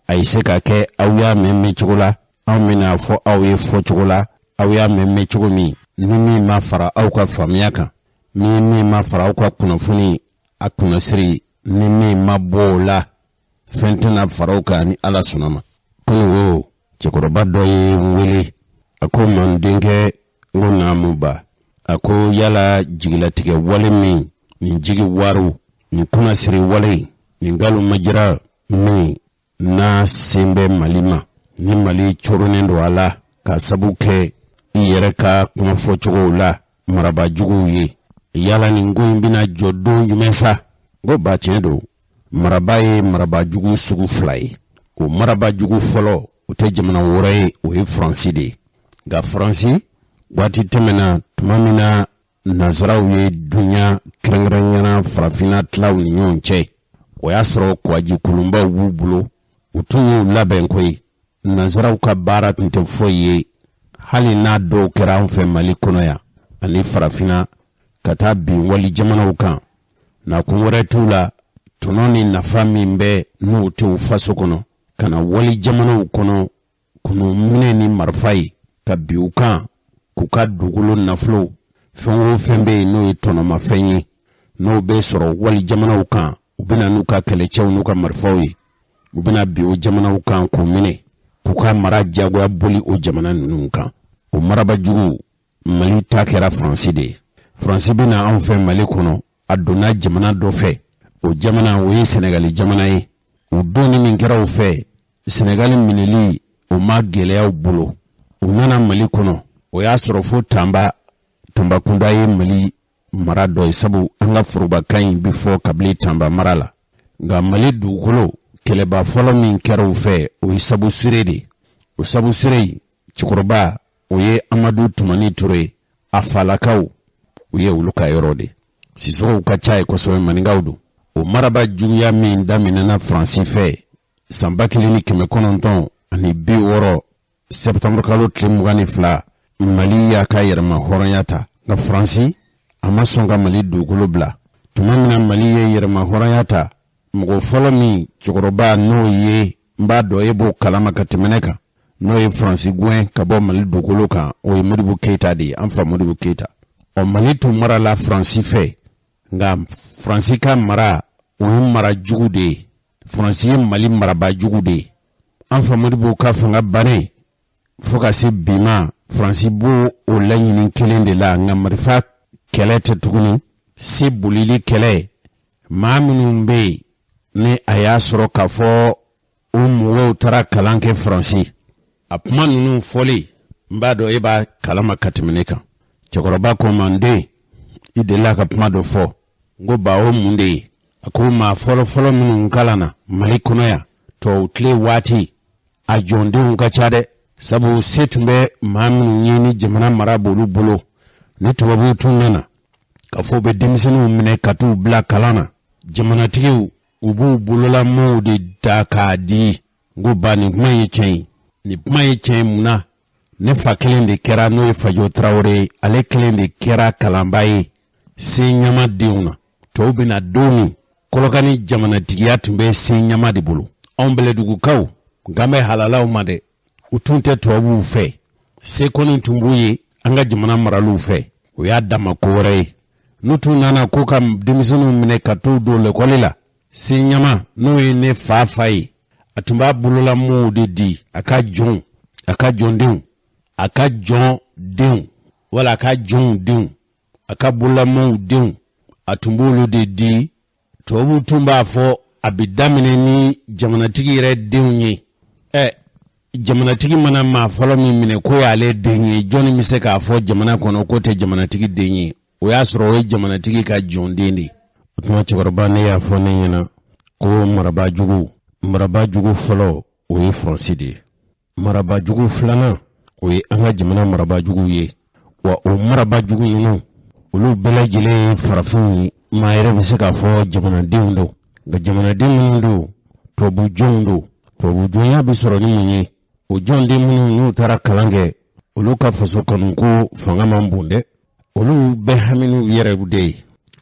A ye se ka kɛ aw y'a mɛn mɛncogo la, anw bɛna a fɔ aw ye fɔcogo la, aw y'a mɛn mɛncogo min, ni min ma fara aw ka faamuya kan, ni min ma fara aw ka kunnafoni a kunnasiri, ni min ma bɔ o la, fɛn tɛna fara o kan ni Ala sɔnna ma. Kununko cɛkɔrɔba dɔ ye n wele, a ko n ma, n denkɛ, n ko naamu ba. A ko yala jigilatigɛ wale min, nin jigi wariw, nin kunnasiri wale, nin nkalon majira min n'a sen bɛ Mali ma, ni Mali coronnen don a la k'a sabu kɛ i yɛrɛ ka kumafɔcogow la marabaa juguw ye, yala nin ko in bɛna jɔ don jumɛn sa? N ko ba, tiɲɛ don, marabaa ye marabaa jugu sugu fila ye. O marabaa jugu fɔlɔ, o tɛ jamana wɛrɛ ye, o ye Faransi de ye. Nka Faransi waati tɛmɛna tuma min na nansaraw ye dunya kɛrɛnkɛrɛnyana farafinna tilaw ni ɲɔgɔn cɛ, o y'a sɔrɔ kwaji kolonbaw b'u bolo, u tun y'u labɛn koyi. Nansaraw ka baara tun tɛ foyi ye, hali n'a dɔw kɛra an fɛ Mali kɔnɔ yan ani farafinna, ka taa bin wali jamanaw kan, nakun wɛrɛ t'u la, tɔnɔ ni nafa min bɛ n'o tɛ u faso kɔnɔ, ka na wali jamanaw kɔnɔ k'u minɛ ni marifa ye ka bin u kan, k'u ka dugukolo nafolo, fɛn o fɛn bɛ yen n'o ye tɔnɔmafɛn ye, n'o bɛ sɔrɔ wali jamanaw kan, u bɛna n'u ka kɛlɛcɛw n'u ka marifaw ye, u bɛna bin o jamanaw kan k'u minɛ, k'u ka mara jagoya boli o jamana ninnu kan. O maraba jugu, Mali ta kɛra Faransi de ye. Faransi bɛna anw fɛ Mali kɔnɔ, a donna jamana dɔ fɛ, o jamana o ye Sɛnɛgali jamana ye. U donni min kɛra u fɛ, Sɛnɛgali minɛli, o ma gɛlɛyaw bolo. U nana Mali kɔnɔ, o y'a sɔrɔ fo Tanba, Tanbakunda ye Mali mara dɔ ye, sabu an ka forobakan in bɛ fɔ kabini Tanba mara la. Nka Mali dugukolo kɛlɛba fɔlɔ min kɛra u fɛ, o ye Sabusire de ye. O Sabusire in cɛkɔrɔba, o ye Amadu Tumani Ture, a falakaw, u ye olu ka yɔrɔ de. Sisogow ka ca ye kosɛbɛ, maninkaw don. O maraba juguya min daminɛna Faransi fɛ san 1960 sɛptanburu kalo tile 22, Mali y'a ka yɛrɛma hɔrɔnya ta. Nka Faransi a ma sɔn ka Mali dugukolo bila. Tuma min na Mali ye yɛrɛma hɔrɔnya ta, mɔgɔ fɔlɔ min cɛkɔrɔba n'o ye, n b'a dɔn e b'o kalama ka tɛmɛ ne kan, n'o ye Faransi gɛn ka bɔ Mali dugukolo kan, o ye Modibo Keyita de ye, an fa Modibo Keyita. Ɔ, Mali tun marala Faransi fɛ, nka Faransi ka mara, o ye mara jugu de ye. Faransi ye Mali marabaa jugu de ye. An fa Modibo ka fanga bannen fo ka se bi ma, Faransi b'o o laɲini kelen de la, nka marifa kɛlɛ tɛ tuguni, se bolili kɛlɛ. Maa minnu bɛ yen ni a y'a sɔrɔ k'a fɔ o mɔgɔw taara kalan kɛ Faransi, a kuma ninnu fɔli, n b'a dɔn e b'a kalama ka tɛmɛ ne kan. Cɛkɔrɔba ko ma, n den, i delila ka kuma dɔ fɔ. N ko ba, o mun de ye? A ko maa fɔlɔfɔlɔ minnu kalanna Mali kɔnɔ yan tubabu tile waati, a jɔndenw ka ca dɛ, sabu se tun bɛ maa minnu ye ni jamana mara b'olu bolo. Ni tubabuw tun nana k'a fɔ u bɛ denmisɛnninw minɛ ka t'u bila kalan na, jamanatigiw, u b'u bololamɔgɔw de ta k'a di. N ko ba, nin kuma ye tiɲɛ ye, nin kuma ye tiɲɛ ye. Mun na? Ne fa kelen de kɛra, n'o ye Fajo Tarawele ye, ale kelen de kɛra kalanba ye Seɲama denw na. Tɔw bɛna don min, Kɔlɔkani jamanatigiya tun bɛ Seɲama de bolo. Anw Bɛlɛdugukaw nkan bɛ halalaw ma dɛ, u tun tɛ tubabuw fɛ, se kɔni tun b'u ye an ka jamana maraliw fɛ, o y'a dama ko wɛrɛ ye. N'u tun nana ko ka denmisɛnninw minɛ ka t'u don lɛkɔli la, Seɲama, n'o ye ne fa fa ye, a tun b'a bololamɔgɔw de di, a ka jɔnw, a ka jɔndenw, a ka jɔn denw, wala a ka jɔnw denw, a ka bololamɔgɔw denw, a tun b'olu de di. Tubabuw tun b'a fɔ a bɛ daminɛ ni jamanatigi yɛrɛ denw ye. Ɛ, jamanatigi mana maa fɔlɔ min minɛ k'o y'ale den ye, jɔnni bɛ se k'a fɔ jamana kɔnɔ k'o tɛ jamanatigi den ye? O y'a sɔrɔ o ye jamanatigi ka jɔnden de ye. O tuma cɛkɔrɔba, ne y'a fɔ ne ɲɛna ko marabaa jugu, marabaa jugu fɔlɔ, o ye Faransi de ye. Marabaa jugu filanan, o ye an ka jamana marabaa jugu ye. Wa o marabaa jugu ninnu, olu bɛɛ lajɛlen ye farafinw ye. Maa yɛrɛ bɛ se k'a fɔ jamanadenw don, nka jamanaden minnu don, tubabu jɔnw don. Tubabu jɔnya bɛ sɔrɔ ni mun ye? O jɔnden minnu n'u taara kalan kɛ, olu ka faso kanuko fanga man bon dɛ. Olu bɛɛ hami n'u yɛrɛw de ye,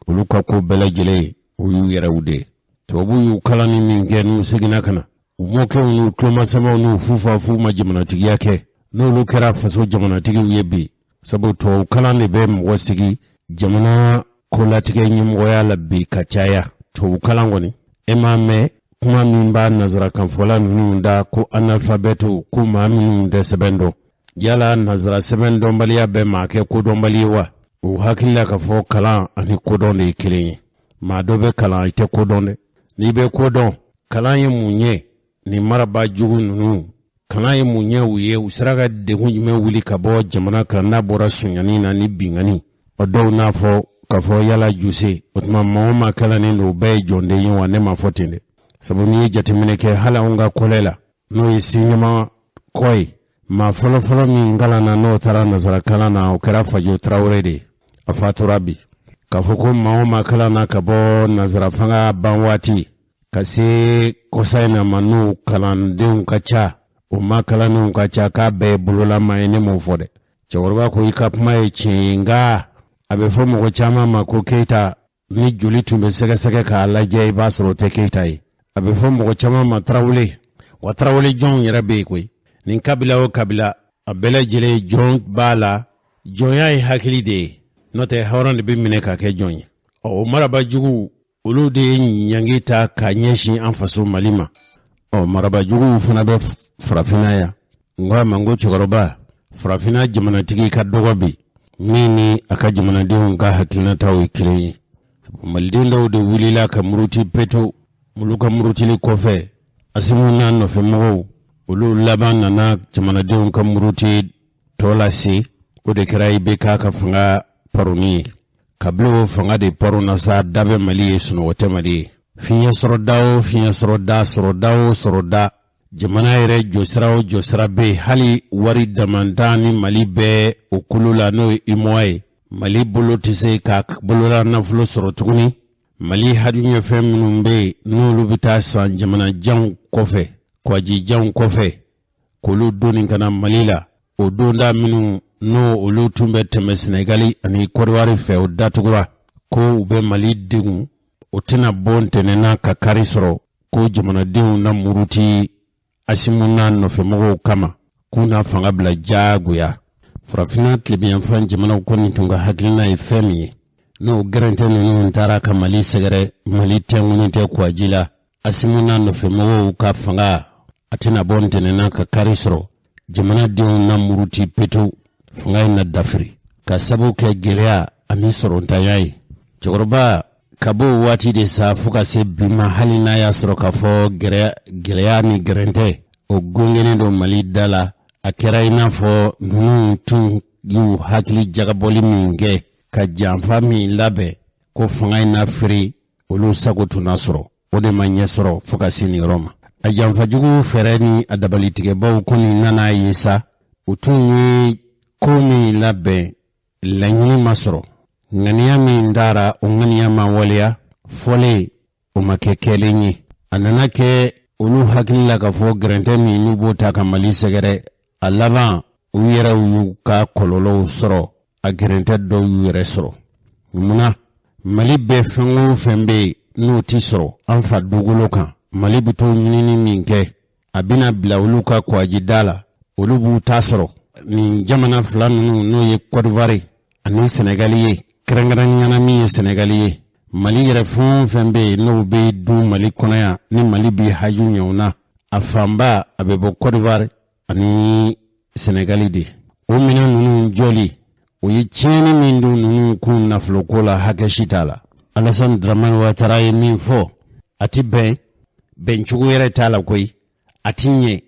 olu ka ko bɛɛ lajɛlen, o y'u yɛrɛw de ye. Tubabu y'u kalan ni min kɛ, n'u seginna ka na U mɔkɛw n'u tulomasamaw n'u fufafuw ma jamanatigiya kɛ, n'olu kɛra faso jamanatigiw ye bi, sabu tubabukalan de bɛ mɔgɔ sigi jamana kolatigɛ ɲɛmɔgɔya la bi ka caya. Tubabukalan kɔni, e m'a mɛn kuma min b'a nazarakanfɔla ninnu da ko analfabɛtiw, ko maa minnu tɛ sɛbɛn dɔn. Yala nazara sɛbɛn dɔnbaliya bɛ maa kɛ kodɔnbali ye wa? U hakili la k'a fɔ kalan ani kodɔn de ye kelen ye. Maa dɔ bɛ kalan, i tɛ kodɔn dɛ. N'i bɛ kodɔn, kalan ye mun ye? Nin marabaa jugu ninnu, kalan ye mun ɲɛ u ye? U sera ka degun jumɛn wuli ka bɔ jamana kan n'a bɔra sonyani na ni binkanni? O dɔw n'a fɔ k'a fɔ yala jose, o tuma maa o maa kalannen don, o bɛɛ ye jɔnden ye wa? Ne m'a fɔ ten dɛ, sabu n'i ye jateminɛ kɛ hali anw ka kɔlɛ la, n'o ye Siɲama kɔ ye, maa fɔlɔfɔlɔ min kalanna n'o taara nasara kalan na, o kɛra Fajo Tarawele de ye. A fatura bi. K'a fɔ ko maa o maa kalanna ka bɔ nasara fanga ban waati ka se kɔsa in na ma, n'o kalandenw ka ca, o maa kalannenw ka ca, k'a bɛɛ ye bololama ye, ne m'o fɔ dɛ. Cɛkɔrɔba ko i ka kuma ye tiɲɛ ye, nka a bɛ fɔ mɔgɔ caman ma ko Keyita, ni joli tun bɛ sɛgɛsɛgɛ k'a lajɛ, i b'a sɔrɔ o tɛ Keyita ye. A bɛ fɔ mɔgɔ caman ma Tarawele, wa Tarawele jɔnw yɛrɛ bɛ yen koyi. Nin kabila o kabila, a bɛɛ lajɛlen jɔn b'a la. Jɔnya ye hakili de ye, n'o tɛ hɔrɔn de bɛ minɛ ka kɛ jɔn ye. Ɔ, o maraba juguw, olu de ye ɲangi ta ka ɲɛsin an faso Mali ma. Ɔ, maraba juguw fana bɛ farafinna yan. N ko a ma, n ko cɛkɔrɔba, farafinna jamanatigi ka dɔgɔ bi min ni a ka jamanadenw ka hakilinataw ye kelen ye. Maliden dɔw de wulila ka muruti peto. Olu ka murutili kɔfɛ, Asimu n'a nɔfɛmɔgɔw, olu laban nana jamanadenw ka muruti tɔ lase. O de kɛra IBK ka fanga paroni ye. Kabini o fanga de paronna sa, da bɛ Mali ye, sunɔgɔ tɛ Mali ye. Fiɲɛ sɔrɔda o fiɲɛ sɔrɔda, sɔrɔda o sɔrɔda, jamana yɛrɛ jɔsira o jɔsira bɛ yen, hali wari damantan ni Mali bɛ o kulu la, n'o ye UEMOA ye, Mali bolo tɛ se ka bolola nafolo sɔrɔ tuguni. Mali hajuɲɛfɛn minnu bɛ yen, n'olu bɛ taa san jamana janw kɔfɛ, kwaji janw kɔfɛ, k'olu doni ka na Mali la, o donda minnu n'o olu tun bɛ tɛmɛ Senegali ani Kɔdiwari fɛ, o datugura. Ko u bɛ Mali degun, o tɛna bɔ ntɛnɛn na ka kari sɔrɔ, ko jamanadenw na muruti Asimu n'a nɔfɛmɔgɔw kama, k'u na fanga bila diyagoya. Farafinna tilebinyanfan jamanaw kɔni tun ka hakilina ye fɛn min ye, n'o gɛrɛntɛ ninnu taara ka Mali sɛgɛrɛ, Mali tɛnkunnen tɛ kwaji la, Asimu n'a nɔfɛmɔgɔw ka fanga a tɛna bɔ ntɛnɛn na ka kari sɔrɔ, jamanadenw na muruti peto, fanga in na dafiri ka sabu kɛ gɛlɛya ani sɔrɔntanya ye. Cɛkɔrɔba, ka bɔ o waati de sa fo ka se bi ma, hali n'a y'a sɔrɔ k'a fɔ gɛlɛya ni gɛrɛntɛ o gongenen don Mali da la, a kɛra i n'a fɔ ninnu tun y'u hakili jagabɔli min kɛ ka janfa min labɛn ko fanga in na firi, olu sago tun na sɔrɔ, o de ma ɲɛ sɔrɔ fo ka se nin yɔrɔ ma. A janfajugu fɛɛrɛ ni a dabalitigɛbaw kɔni nana ye sa, u tun ye ko min labɛn, laɲini ma sɔrɔ, ŋaniya min dara, o ŋaniya ma waleya, fɔlen o ma kɛ kɛlen ye. A nana kɛ olu hakili la k'a fɔ gɛrɛntɛ min n'u b'o ta ka Mali sɛgɛrɛ, a laban u yɛrɛw y'u ka kɔlɔlɔw sɔrɔ, a gɛrɛntɛ dɔw y'u yɛrɛ sɔrɔ. Munna Mali bɛɛ fɛn o fɛn bɛ yen n'o ti sɔrɔ an fa dugukolo kan, Mali bɛ to ɲinini min kɛ, a bɛna bila olu ka kwaji da la, olu b'u ta sɔrɔ. Nin jamana fila ninnu, n'o ye Kɔdiwari ani Sɛnɛgali ye, kɛrɛnkɛrɛnnenya na min ye Sɛnɛgali ye, Mali yɛrɛ fɛn o fɛn bɛ yen n'o bɛ dun Mali kɔnɔ yan, ni Mali bɛ haju ɲɛ o na, a fanba a bɛ bɔ Kɔdiwari ani Sɛnɛgali de. O minɛn ninnu jɔli, o ye tiɲɛni min don ninnu kun nafoloko la, hakɛ si t'a la. Alassane Dramane Ouattara ye min fɔ, a ti bɛn, bɛncogo yɛrɛ t'a la koyi, a ti ɲɛ,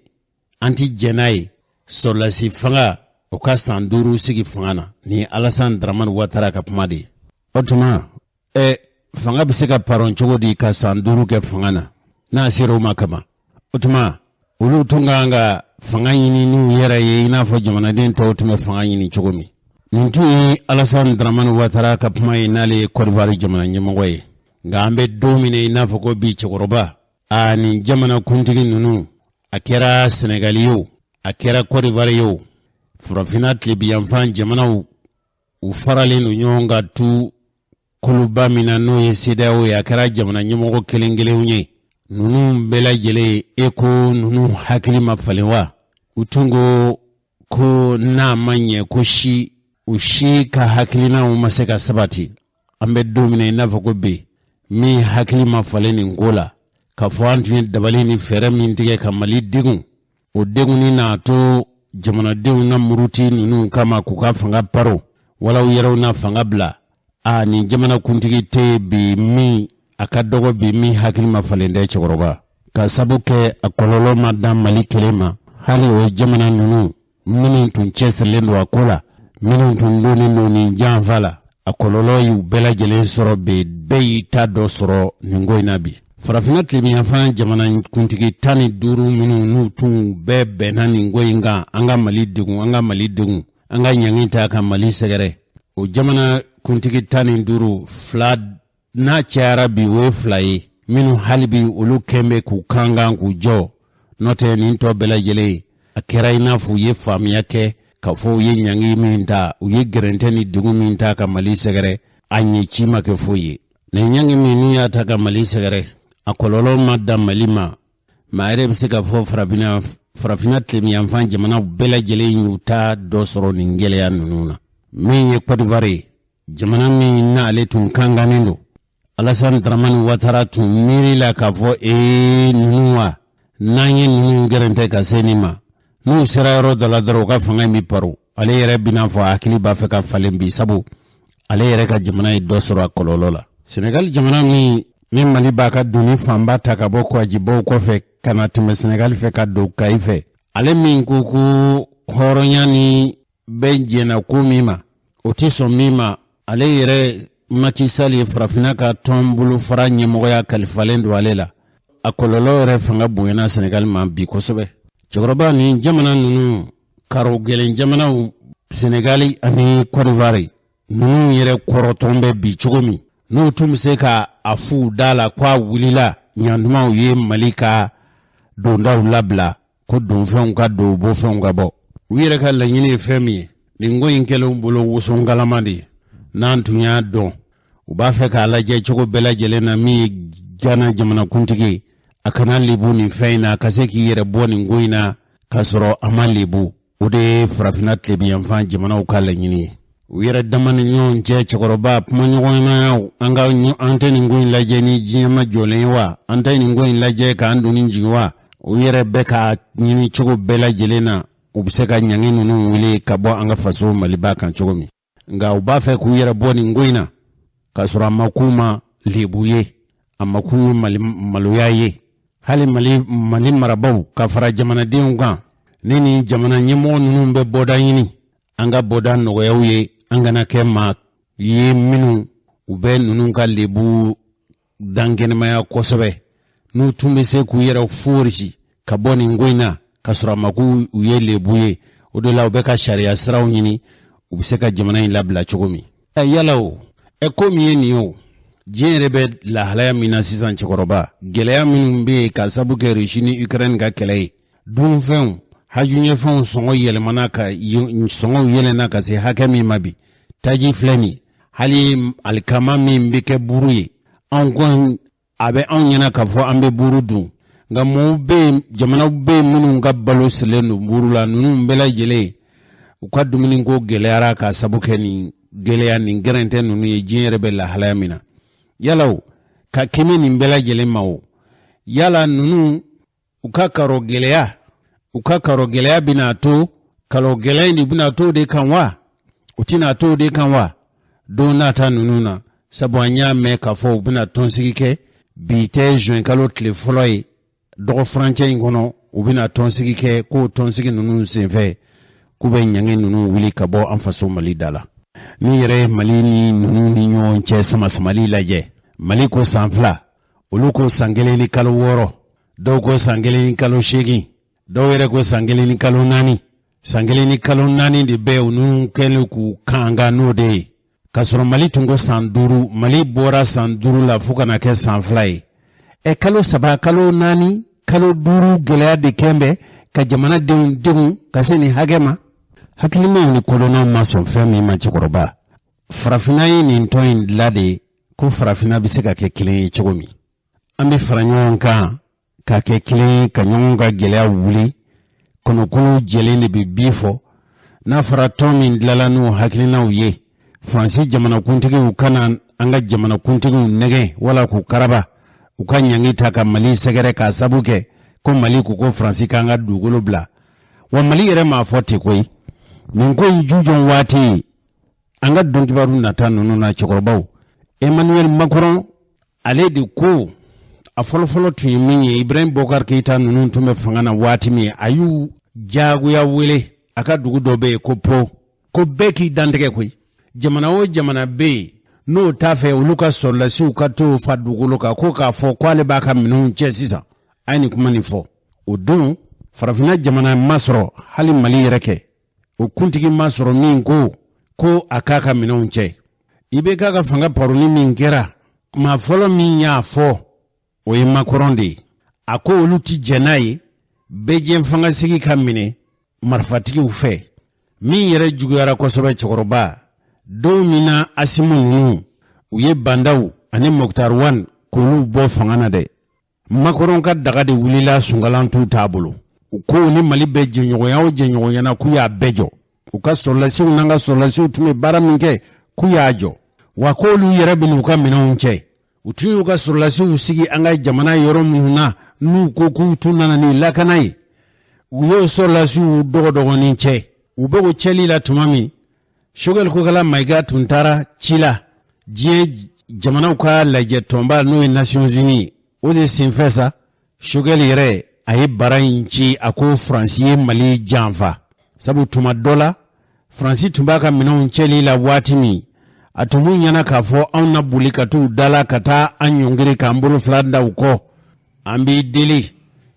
an ti jɛn n'a ye. Sɔrɔlasi fanga o ka san 5 sigi fanga na, nin ye Alassane Dramane Ouattara ka kuma de ye. O tuma ɛ fanga bɛ se ka paron cogo di ka san 5 kɛ fanga na, n'a sera o ma kama? O tuma olu tun ka kan ka fanga ɲini n'u yɛrɛ ye, i n'a fɔ jamanaden tɔw tun bɛ fanga ɲini cogo min. Nin tun ye Alassane Dramane Ouattara ka kuma ye, n'ale ye Côte d'Ivoire jamana ɲɛmɔgɔ ye. Nka an bɛ don min na i n'a fɔ ko bi, cɛkɔrɔba, a nin jamana kuntigi ninnu, a kɛra Senegali ye o, a kɛra Côte d'Ivoire ye o, farafinna tilebinyanfan jamanaw, u faralen don ɲɔgɔn kan tu kuluba min na, n'o ye CEDEAO ye, a kɛra jamana ɲɛmɔgɔ kelen kelenw ye. Ninnu bɛɛ lajɛlen, e ko ninnu hakili ma falen wa? U tun ko ko n'a ma ɲɛ ko si u si ka hakilinaw ma se ka sabati. An bɛ don min na i n'a fɔ ko bi, min hakili ma falen nin ko la, k'a fɔ an tun ye dabali ni fɛɛrɛ min tigɛ ka Mali degun, o degunni n'a to jamanadenw na muruti ninnu kama k'u ka fanga paro wala u yɛrɛw na fanga bila. A nin jamanakuntigi tɛ yen bi min a ka dɔgɔ bi min hakili ma falen dɛ, cɛkɔrɔba, ka sabu kɛ a kɔlɔlɔ ma dan Mali kelen ma. Hali o jamana ninnu minnu tun cɛsirilen don a ko la, minnu tun donnen don nin janfa la, a kɔlɔlɔ y'u bɛɛ lajɛlen sɔrɔ bi. Bɛɛ y'i ta dɔ sɔrɔ nin ko in na bi. Farafinna tilebinyanfan jamana kuntigi 15 minnu n'u tun bɛɛ bɛnna nin ko in kan, an ka Mali degun, an ka Mali degun, an ka ɲangi ta ka Mali sɛgɛrɛ, o jamana kuntigi 15, fila n'a cayara bi, o ye fila ye minnu hali bi olu kɛn bɛ k'u kankan k'u jɔ. N'o tɛ, nin tɔ bɛɛ lajɛlen, a kɛra i n'a fɔ u ye faamuya kɛ k'a fɔ u ye ɲangi min ta, u ye gɛrɛntɛ ni degun min ta ka Mali sɛgɛrɛ, a ɲɛ ci ma kɛ foyi ye. Nin ɲangi min n'u y'a ta ka Mali sɛgɛrɛ, a kɔlɔlɔ ma dan Mali ma. Maa yɛrɛ bɛ se k'a fɔ farafinna tilebinyanfan jamanaw bɛɛ lajɛlen y'u ta dɔ sɔrɔ nin gɛlɛya ninnu na. Min ye Côte d'Ivoire ye, jamana min n'ale tun kankannen don, Alassane Dramane Ouattara tun miiri la k'a fɔ ee ninnu wa, n'an ye ninnu gɛrɛntɛ ka se nin ma, n'u sera yɔrɔ dɔ la dɔrɔn, u ka fanga in bɛ paro. Ale yɛrɛ bɛna fɔ a hakili b'a fɛ ka falen bi, sabu ale yɛrɛ ka jamana ye dɔ sɔrɔ a kɔlɔlɔ la. Senegali jamana min ni Mali b'a ka doni fanba ta ka bɔ kwajibaw kɔfɛ ka na tɛmɛ Senegali fɛ ka don Kayi fɛ, ale min ko ko hɔrɔnya ni bɛɛ jɛnna ko min ma, o tɛ sɔn min ma, ale yɛrɛ Macky Sall ye farafinna ka tɔn bolofara ɲɛmɔgɔya kalifalen don ale la. A kɔlɔlɔ yɛrɛ fanga bonyana Senegali ma bi kosɛbɛ. Cɛkɔrɔba, ni jamana ninnu, karo gɛlɛn jamanaw, Senegali ani Côte d'Ivoire ninnu yɛrɛ kɔrɔtɔn bɛ bi cogo min, n'u tun bɛ se ka a f'u da la ko a wulila ɲantumaw ye Mali ka dondaw labila, ko donfɛnw ka don, bɔfɛnw ka bɔ. U yɛrɛ ka laɲini ye fɛn min ye, nin ko in kɛlen bolo wosonkalama de ye. N'an tun y'a dɔn, u b'a fɛ k'a lajɛ cogo bɛɛ lajɛlen na, min ye Gana jamanakuntigi ye, a kana lebu nin fɛn in na, a ka se k'i yɛrɛ bɔ nin ko in na k'a sɔrɔ a ma lebu. O de ye farafinna tilebinyanfan jamanaw ka laɲini ye. U yɛrɛ dama ni ɲɔgɔn cɛ, cɛkɔrɔba, kumaɲɔgɔnyaw, an ka an tɛ nin ko in lajɛ ni diɲɛma jɔlen ye wa, an tɛ nin ko in lajɛ k'an doni jigin wa? U yɛrɛ bɛ ka ɲini cogo bɛɛ lajɛlen na, u bɛ se ka ɲangi ninnu wuli ka bɔ an ka faso Maliba kan cogo min. Nka u b'a fɛ k'u yɛrɛ bɔ nin ko in na k'a sɔrɔ a ma k'u ma lebu ye, a ma k'u maloya ye. Hali Mali marabaaw ka fara jamanadenw kan, ni nin jamana ɲɛmɔgɔ ninnu bɛ bɔda ɲini, an ka bɔda nɔgɔyaw ye, an kana kɛ maa ye minnu u bɛ ninnu ka lebu dankɛnɛmaya kosɛbɛ. N'u tun bɛ se k'u yɛrɛ forisi ka bɔ nin ko in na ka sɔrɔ a ma k'u ye lebu ye, o de la u bɛ ka sariya siraw ɲini, u bɛ se ka jamana in labila cogo min. Ɛ yala o, ɛ ko min ye nin ye o, diɲɛ yɛrɛ bɛ lahalaya min na sisan, cɛkɔrɔba, gɛlɛya minnu bɛ yen ka sabu kɛ Russie ni Ukraine ka kɛlɛ ye, dunfɛnw, hajuɲɛfɛnw sɔngɔ yɛlɛmana ka sɔngɔw yɛlɛnna ka se hakɛ min ma bi, taji filɛ nin ye, hali alikama min bɛ kɛ buru ye, anw kɔni a bɛ anw ɲɛna k'a fɔ an bɛ buru dun, nka mɔgɔw bɛ yen, jamanaw bɛ yen minnu ka balo sirilen don buru la, ninnu bɛɛ lajɛlen u ka dumuniko gɛlɛyara ka sabu kɛ nin gɛlɛya nin gɛrɛntɛ ninnu ye, diɲɛ yɛrɛ bɛ lahalaya min na. Yala o ka kɛmɛ nin bɛɛ lajɛlen ma o, yala ninnu u ka karo gɛlɛya, u ka karo gɛlɛya bɛna to kalo gɛlɛya in de bɛna to o de kan wa, u tɛna to o de kan wa don nata ninnu na? Sabu an y'a mɛn k'a fɔ u bɛna tɔnsigi kɛ. Bi tɛ juin kalo tile fɔlɔ ye, dɔgɔ furancɛ in kɔnɔ u bɛna tɔnsigi kɛ, k'o tɔnsigi ninnu senfɛ k'u bɛ ɲangi ninnu wuli ka bɔ an faso Mali da la. N'i yɛrɛ ye Mali ni ninnu ni ɲɔgɔn cɛ samasamali lajɛ, Mali ko san 2, olu ko san 1 ni kalo 6, dɔw ko san 1 ni kalo 8, dɔw yɛrɛ ko san 1 ni kalo 4. San 1 ni kalo 4 de bɛ u ninnu kɛlen k'u kan n'o de ye, k'a sɔrɔ Mali tun ko san 5. Mali bɔra san 5 la fo ka na kɛ san 2 ye. Ɛ kalo 3, kalo 4, kalo 5 gɛlɛya de kɛn bɛ ka jamanadenw degun ka se nin hakɛ ma. Hakilimaw ni kodɔnnaw ma sɔn fɛn min ma, cɛkɔrɔba, farafinna ye nin tɔn in dilan de ko farafinna bɛ se ka kɛ kelen ye cogo min. An bɛ fara ɲɔgɔn kan ka kɛ kelen ye ka ɲɔgɔn ka gɛlɛya wuli. Kɔnɔkulu jɛlen de bɛ bi fɔ. N'a fɔra tɔn min dilala n'u hakilinaw ye, Faransi jamanakuntigiw kana an ka jamanakuntigiw nɛgɛn wala k'u karaba, u ka ɲangi ta ka Mali sɛgɛrɛ k'a sabu kɛ ko Mali ko ko Faransi k'an ka dugukolo bila. Wa Mali yɛrɛ m'a fɔ ten koyi. Nin ko in jujɔn waati, an ka donkibaru nata ninnu na, cɛkɔrɔbaw, Emmanuel Macron ale de ko a fɔlɔfɔlɔ tun ye min ye, Ibrahim Boubacar Keïta ninnu tun bɛ fanga na waati min, a y'u jagoya wele a ka dugu dɔ bɛ yen ko Po, ko bɛɛ k'i dantigɛ koyi. Jamana o jamana bɛ yen n'o t'a fɛ olu ka sɔrɔdasiw ka to fa dugukolo kan, ko k'a fɔ k'ale b'a ka minɛnw cɛ sisan. A ye nin kuma nin fɔ o don, farafinna jamana ma sɔrɔ, hali Mali yɛrɛ kɛ, o kuntigi ma sɔrɔ min ko ko a k'a ka minɛnw cɛ. IBK ka fanga paroni min kɛra, maa fɔlɔ min y'a fɔ, o ye Macron de ye. A ko olu ti jɛn n'a ye bɛɛjɛ fanga sigi ka minɛ marifatigiw fɛ. Min yɛrɛ juguyara kosɛbɛ, cɛkɔrɔba, don min na Asimu ninnu u ye Bah N'Daw ani Moctar Ouane k'olu bɔ fanga na dɛ, Macron ka daga de wulila sunkalan t'u t'a bolo. U ko ni Mali bɛ jɛɲɔgɔnya o jɛɲɔgɔnya na, k'u y'a bɛɛ jɔ. U ka sɔrɔlasiw n'an ka sɔrɔlasiw tun bɛ baara min kɛ, k'u y'a jɔ. Wa k'olu yɛrɛ bɛ n'u ka minɛnw cɛ. U tun y'u ka sɔrɔlasiw sigi an ka jamana yɔrɔ minnu na, n'u ko k'u tun nana ni lakana ye, u y'o sɔrɔlasiw dɔgɔdɔgɔnin cɛ. U bɛ o cɛli la tuma min, Choguel Kokalla Maïga tun taara ci la diɲɛ jamanaw ka lajɛ tɔnba, n'o ye Nations Unies ye. O de senfɛ sa, Choguel yɛrɛ a ye bara in ci, a ko Faransi ye Mali janfa, sabu tuma dɔ la Faransi tun b'a ka minɛnw cɛli la waati min, a tun b'u ɲɛna k'a fɔ anw na boli ka t'u da la ka taa an ɲɔngiri k'an bolo fila da u kɔ, an b'i deli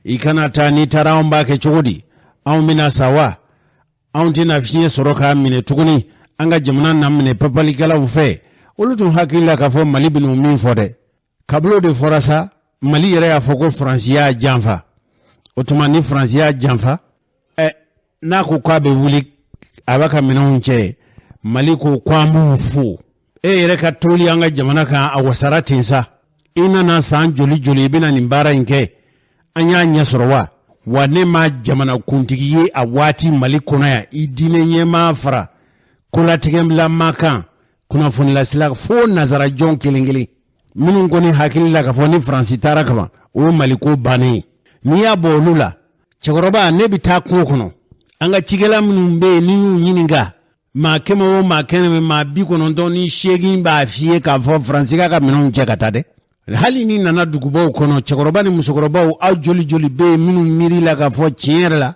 i kana taa, n'i taara anw b'a kɛ cogo di, anw bɛna sa wa, anw tɛna fiɲɛ sɔrɔ k'a minɛ tuguni, an ka jamana na minɛ papalikɛlaw fɛ. Olu tun hakili la k'a fɔ Mali bɛn'o min fɔ dɛ. Kabilo de fɔra sa, Mali yɛrɛ y'a fɔ ko Faransi y'a janfa. O tuma ni Faransi y'a janfa, ɛ n'a ko k'a bɛ wuli a b'a ka minɛnw cɛ, Mali ko ko an b'u fo. E yɛrɛ ka toli an ka jamana kan, a wasara ten sa. I nana san joli joli i bɛna nin baara in kɛ, an y'a ɲɛ sɔrɔ wa? Wa ne ma jamanakuntigi ye a waati Mali kɔnɔ yan, i diinɛ ɲɛmaa fara kolatigɛlama kan, kunnafonilasila fo nazarajɔn kelen kelen minnu kɔni hakili la k'a fɔ ni Faransi taara kaban, o ye Mali ko bannen ye. N'i y'a bɔ olu la, cɛkɔrɔba, ne bɛ taa kungo kɔnɔ, an ka cikɛla minnu bɛ yen, n'i y'u ɲininka, maa 100 o maa 100, maa 98 b'a f'i ye k'a fɔ Faransi k'a ka minɛnw cɛ ka taa dɛ. Hali ni nana dugubaw kɔnɔ, cɛkɔrɔba ni musokɔrɔbaw, aw joli joli bɛ yen minnu miiri la k'a fɔ tiɲɛ yɛrɛ la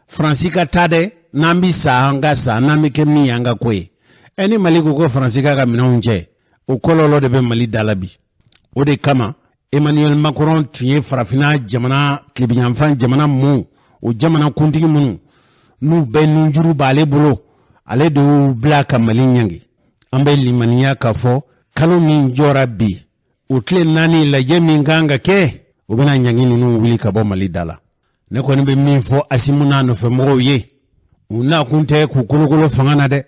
Faransi ka taa dɛ, n'an bɛ sa an ka sa, n'an bɛ kɛ min ye an ka ko ye. Ɛ ni Mali ko ko Faransi k'a ka minɛnw cɛ, o kɔlɔlɔ de bɛ Mali da la bi. O de kama Emmanuel Macron tun ye farafinna jamana tilebinyanfan jamana mun, o jamana kuntigi minnu n'u bɛɛ nunjuru b'ale bolo, ale de y'u bila ka Mali ɲangi. An bɛ limaniya k'a fɔ kalo min jɔra bi, o tile 4 lajɛ min kan ka kɛ, o bɛna ɲangi ninnu wuli ka bɔ Mali da la. Ne kɔni bɛ min fɔ Asimu n'a nɔfɛmɔgɔw ye, u nakun tɛ k'u kolokolo fanga na dɛ.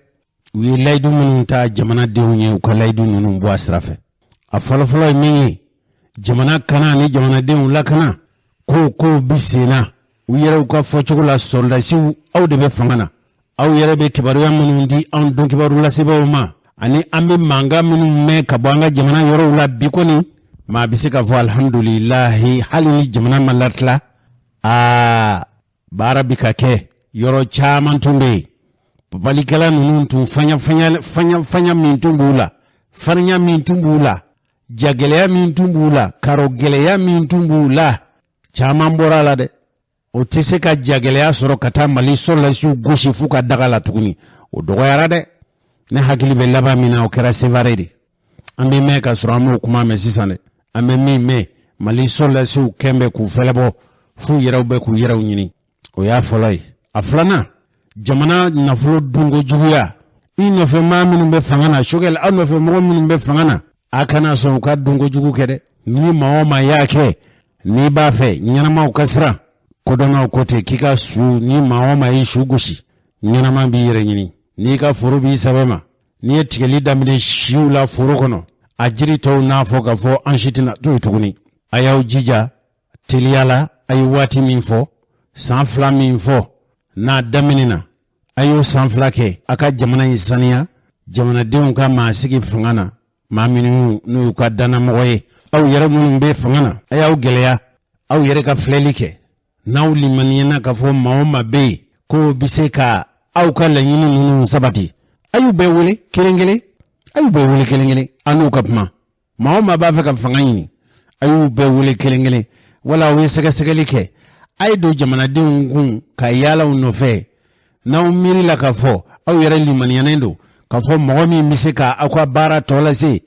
U ye layidu minnu ta jamanadenw ye, u ka layidu ninnu bɔ a sira fɛ. A fɔlɔfɔlɔ ye min ye, jamana kana ni jamanadenw lakana ko kow bi sen na. U yɛrɛw ka fɔcogo la, sɔrɔdasiw, aw de bɛ fanga na, aw yɛrɛ bɛ kibaruya minnu di anw don kibaru lasebaaw ma, ani an bɛ mankan minnu mɛn ka bɔ an ka jamana yɔrɔw la bi kɔni, maa bɛ se k'a fɔ alihamudulilahi, hali ni jamana ma latila, aa baara bi ka kɛ. Yɔrɔ caman tun bɛ yen, papalikɛla ninnu tun fanya fanya fanya fanya min tun b'u la, farinya min tun b'u la, jagɛlɛya min tun b'u la, karo gɛlɛya min tun b'u la, caman bɔra a la dɛ. O tɛ se ka jagɛlɛya sɔrɔ ka taa Mali sɔrɔdasiw gosi f'u ka daga la tuguni, o dɔgɔyara dɛ. Ne hakili bɛ laban min na, o kɛra Sevare de. An bɛ mɛn ka sɔrɔ an m'o kuma mɛn sisan dɛ. An bɛ min mɛn, Mali sɔrɔdasiw kɛn bɛ k'u fɛlɛbɔ f'u yɛrɛw bɛ k'u yɛrɛw ɲini. O y'a fɔlɔ ye. A filanan, jamana nafolo dunko juguya. I nɔfɛ maa minnu bɛ fanga na, Choguel, aw nɔfɛ mɔgɔ minnu bɛ fanga na, a kana sɔn u ka dunko jugu kɛ dɛ. Ni maa o maa y'a kɛ, n'i b'a fɛ ɲɛnamaw ka siran, kodɔnnaw ko ten k'i ka su, ni maa o maa y'i su gosi, ɲɛnama b'i yɛrɛ ɲini. N'i ka foro b'i sɛbɛ ma, n'i ye tigɛli daminɛ siw la foro kɔnɔ, a jiri tɔw n'a fɔ k'a fɔ an si tɛna to yen tuguni. A y'aw jija teliya la, a ye waati min fɔ, san 2 min fɔ n'a daminɛna, a y'o san 2 kɛ a ka jamana in saniya, jamanadenw ka maa sigi fanga na, maa minnu n'u y'u ka dannamɔgɔ ye. Aw yɛrɛ minnu bɛ fanga na, a y'aw gɛlɛya, aw yɛrɛ ka filɛli kɛ. N'aw limaniyana k'a fɔ maa o maa bɛ yen k'o bɛ se ka aw ka laɲini ninnu sabati, a y'u bɛɛ wele kelen kelen, a y'u bɛɛ wele kelen kelen, a n'u ka kuma. Maa o maa b'a fɛ ka fanga ɲini, a y'u bɛɛ wele kelen kelen, wala aw ye sɛgɛsɛgɛli kɛ, a ye don jamanadenw kun ka yaala u nɔfɛ. N'aw miiri la k'a fɔ aw yɛrɛ limaniyanen don k'a fɔ mɔgɔ min bɛ se ka aw ka baara tɔ lase,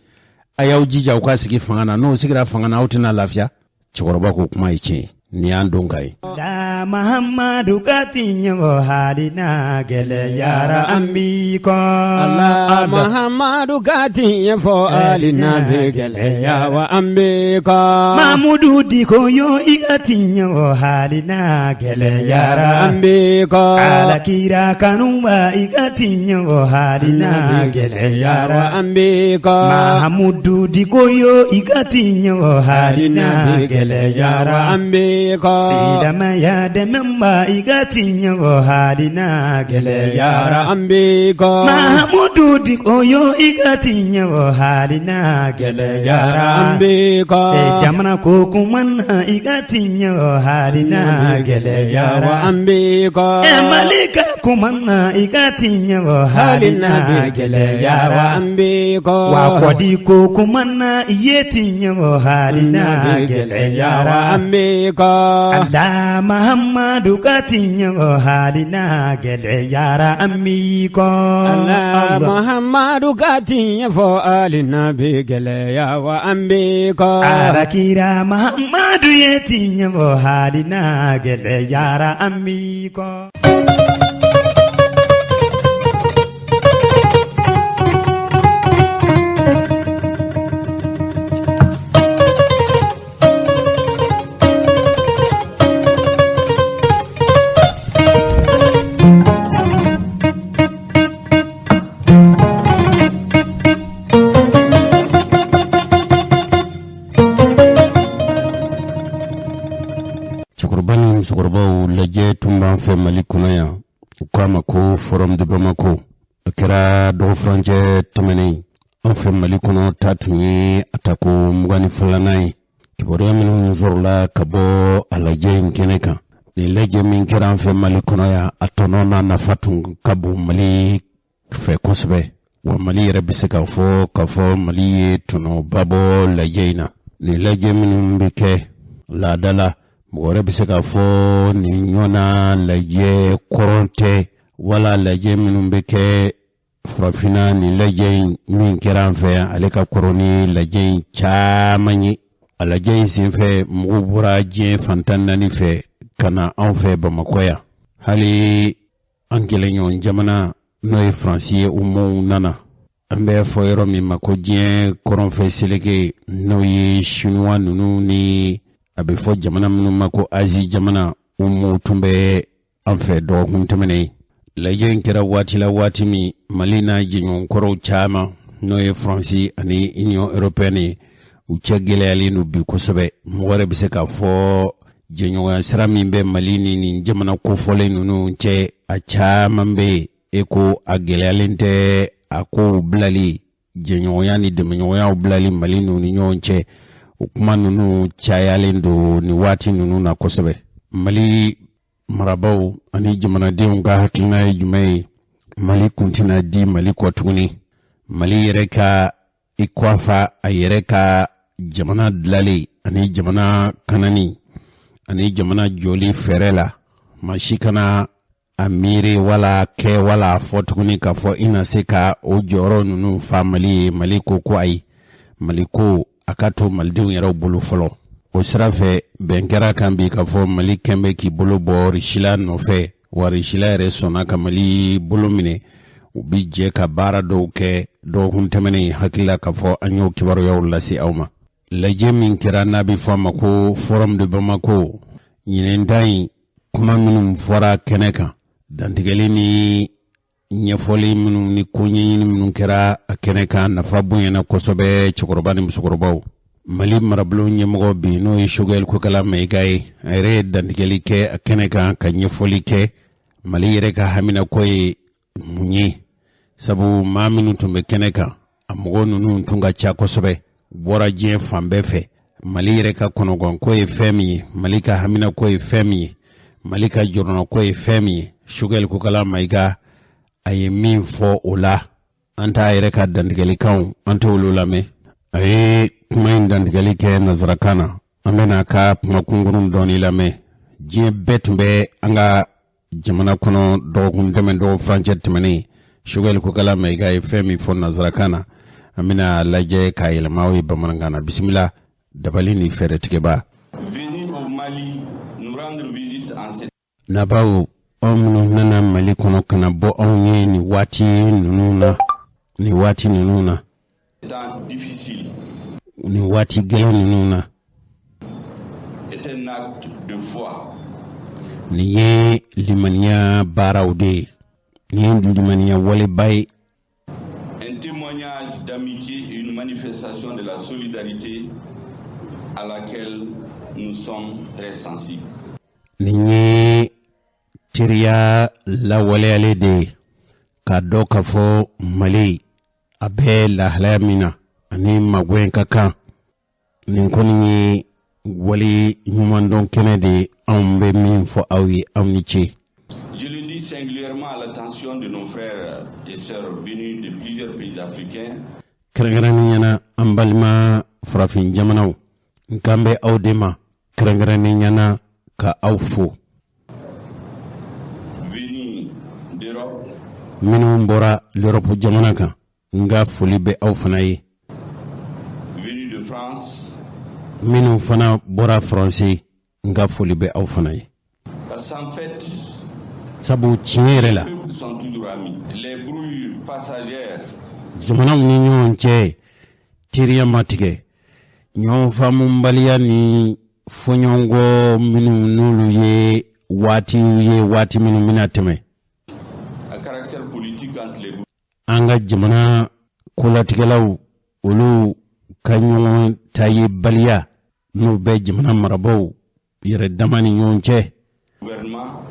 a y'aw jija aw ka sigi fanga na. N'o sigira fanga na, aw tɛna lafiya. Cɛkɔrɔba ko kuma ye tiɲɛ ye, nin y'an don ka ye. Da Mahamadu ka tiɲɛ fɔ hali n'a gɛlɛyara an b'i kɔ. Ala Mahamadu ka tiɲɛ fɔ hali n'a bɛ gɛlɛya wa an b'i kɔ. Mamudu Diko yo i ka tiɲɛ fɔ hali n'a gɛlɛyara an b'i kɔ. Ala kira kanuba i ka tiɲɛ fɔ hali n'a gɛlɛyara an b'i kɔ. Mahamudu Diko yo i ka tiɲɛ fɔ hali n'a gɛlɛyara an b'i kɔ. Silamɛya dɛmɛba i ka tiɲɛ fɔ hali n'a gɛlɛyara an b'i kɔ. Mahamudu Diko yo i ka tiɲɛ fɔ hali n'a gɛlɛyara an b'i kɔ. Jamana ko kuma na i ka tiɲɛ fɔ hali n'a gɛlɛyara an b'i kɔ. Mali ka kuma na i ka tiɲɛ fɔ hali n'a gɛlɛyara an b'i kɔ. Wa kɔdi ko kuma na i ye tiɲɛ fɔ hali n'a gɛlɛyara an b'i kɔ. Ala Mahamadu ka tiɲɛ fɔ hali n'a gɛlɛyara an b'i kɔ. Ala Mahamadu ka tiɲɛ fɔ hali n'a bɛ gɛlɛya wa an b'i kɔ. Ala kira Mahamadu ye tiɲɛ fɔ hali n'a gɛlɛyara an b'i kɔ. Cɛkɔrɔba ni musokɔrɔbaw lajɛ tun b'an fɛ Mali kɔnɔ yan, u k'a ma ko Forum de Bamako. A kɛra dɔgɔfurancɛ tɛmɛnen an fɛ Mali kɔnɔ, ta tun ye a tako 22nan ye. Kibaruya minnu sɔrɔla ka bɔ a lajɛ in kɛnɛ kan, nin lajɛ min kɛra an fɛ Mali kɔnɔ yan, a tɔnɔ n'a nafa tun ka bon Mali fɛ kosɛbɛ. Wa Mali yɛrɛ bɛ se k'a fɔ Mali ye tɔnɔba bɔ lajɛ in na. Nin lajɛ minnu bɛ kɛ laada la, mɔgɔ wɛrɛ bɛ se k'a fɔ nin ɲɔgɔnna lajɛ kɔrɔn tɛ, wala lajɛ minnu bɛ kɛ farafinna, nin lajɛ in min kɛra an fɛ yan, ale ka kɔrɔ ni lajɛ in caman ye. A lajɛ in senfɛ, mɔgɔw bɔra diɲɛ fan 14 fɛ ka na anw fɛ Bamakɔ yan. Hali an kɛlɛɲɔgɔn jamana n'o ye Faransi ye, u mɔw nana. An bɛ fɔ yɔrɔ min ma ko diɲɛ kɔrɔnfɛ seleke, n'o ye Sinuwa ninnu ni a bɛ fɔ jamana minnu ma ko Azi jamana, u mɔw tun bɛ an fɛ dɔgɔkun tɛmɛnen. Lajɛ in kɛra waati la, waati min Mali n'a jɛɲɔgɔnkɔrɔw caman, n'o ye Faransi ani Union européenne ye, u cɛ gɛlɛyalen don bi kosɛbɛ. Mɔgɔ yɛrɛ bɛ se k'a fɔ jɛɲɔgɔnya sira min bɛ Mali ni nin jamana kofɔlen ninnu cɛ, a caman bɛ yen e ko a gɛlɛyalen tɛ. A kow bilali, jɛɲɔgɔnya ni dɛmɛɲɔgɔnyaw bilali Mali n'u ni ɲɔgɔn cɛ, o kuma ninnu cayalen don nin waati ninnu na kosɛbɛ. Mali marabaw ani jamanadenw ka hakilina ye jumɛn ye? Mali kun tɛna di Mali kɔ tuguni. Mali yɛrɛ ka i kɔfa a yɛrɛ ka jamana dilali ani jamana kanani ani jamana jɔli fɛɛrɛ la, maa si kana a miiri wala kɛ wala a fɔ tuguni k'a fɔ i na se ka o jɔyɔrɔ ninnu fa Mali ye. Mali ko ko ayi, Mali ko a ka to malidenw yɛrɛw bolo fɔlɔ. O sira fɛ, bɛn kɛra kan bi k'a fɔ Mali kɛn bɛ k'i bolo bɔ Risila nɔfɛ, wa Risila yɛrɛ sɔnna ka Mali bolo minɛ, u bi jɛ ka baara dɔw kɛ. Dɔgɔkun tɛmɛnen, hakili la k'a fɔ an y'o kibaruyaw lase aw ma. Lajɛ min kɛra n'a bɛ fɔ a ma ko Forum de Bamako, ɲinɛn ta in, kuma minnu fɔra kɛnɛ kan, dantigɛli ni ɲɛfɔli minnu ni ko ɲɛɲini minnu kɛra a kɛnɛ kan, nafa bonyana kosɛbɛ. Cɛkɔrɔba ni musokɔrɔbaw. Mali marabulon ɲɛmɔgɔ bi n'o ye Sogɛli Kokala Mayiga ye, a yɛrɛ ye dantigɛli kɛ a kɛnɛ kan ka ɲɛfɔli kɛ Mali yɛrɛ ka haminako ye mun ye, sabu maa minnu tun bɛ kɛnɛ kan, a mɔgɔ ninnu tun ka ca kosɛbɛ, bɔra diɲɛ fan bɛɛ fɛ. Mali yɛrɛ ka kɔnɔganko ye fɛn min ye, Mali ka haminako ye fɛn min ye, Mali ka jɔrɔnako ye fɛn min ye, Sogɛli Kokala Mayiga a ye min fɔ o la, an t'a yɛrɛ ka dantigɛlikanw, an t'olu lamɛn. A ye kuma in dantigɛli kɛ nansarakan na, an bɛna a ka kuma kunkurun dɔɔni lamɛn. Diɲɛ bɛɛ tun bɛ an ka jamana kɔnɔ dɔgɔkun tɛmɛn dɔgɔ furancɛ tɛmɛnen. Sogɛli Kokala Mayiga ye fɛn min fɔ nansarakan na, an bɛna lajɛ k'a yɛlɛma aw ye bamanankan na. Bisimila dabali ni fɛɛrɛtigɛba. Nabaw, aw minnu nana Mali kɔnɔ ka na bɔ anw ye nin waati ninnu na, nin waati ninnu na, nin waati gɛlɛn ninnu na, nin ye limaniya baaraw de ye, nin ye limaniya waleba ye. Un témoignage d'amitié et une manifestation de la solidarité à laquelle nous sommes très sensibles. Nin ye teriya lawaleyalen de ye, k'a dɔn k'a fɔ Mali a bɛ lahalaya min na ani magwɛn ka kan. Nin kɔni ye wale ɲumandɔn kɛnɛ de ye, anw bɛ min fɔ aw ye, aw ni ce. Je le dis singulièrement à l'attention de nos frères et sœurs venus de plusieurs pays africains. Kɛrɛnkɛrɛnnenya na, an balima farafin jamanaw, n kan bɛ aw de ma kɛrɛnkɛrɛnnenya na ka aw fo. Venus d'Europe. Minnu bɔra l'Europe jamana kan, n ka foli bɛ aw fana ye. Venus de France. Minnu fana bɔra Faransi, n ka foli bɛ aw fana ye. Parce qu'en fait, sabu tiɲɛ yɛrɛ la, les peuples sont toujours amis. Les brouilles passagères jamanaw ni ɲɔgɔn cɛ teriya ma tigɛ, ɲɔgɔn faamubaliya ni fɔɲɔgɔnkɔ minnu n'olu ye waatiw ye, waati minnu bɛna tɛmɛ, à caractère politique entre les an ka jamana kolatigɛlaw, olu ka ɲɔgɔn ta ye baliya n'u bɛ jamana marabaaw yɛrɛ dama ni ɲɔgɔn cɛ, gouvernements,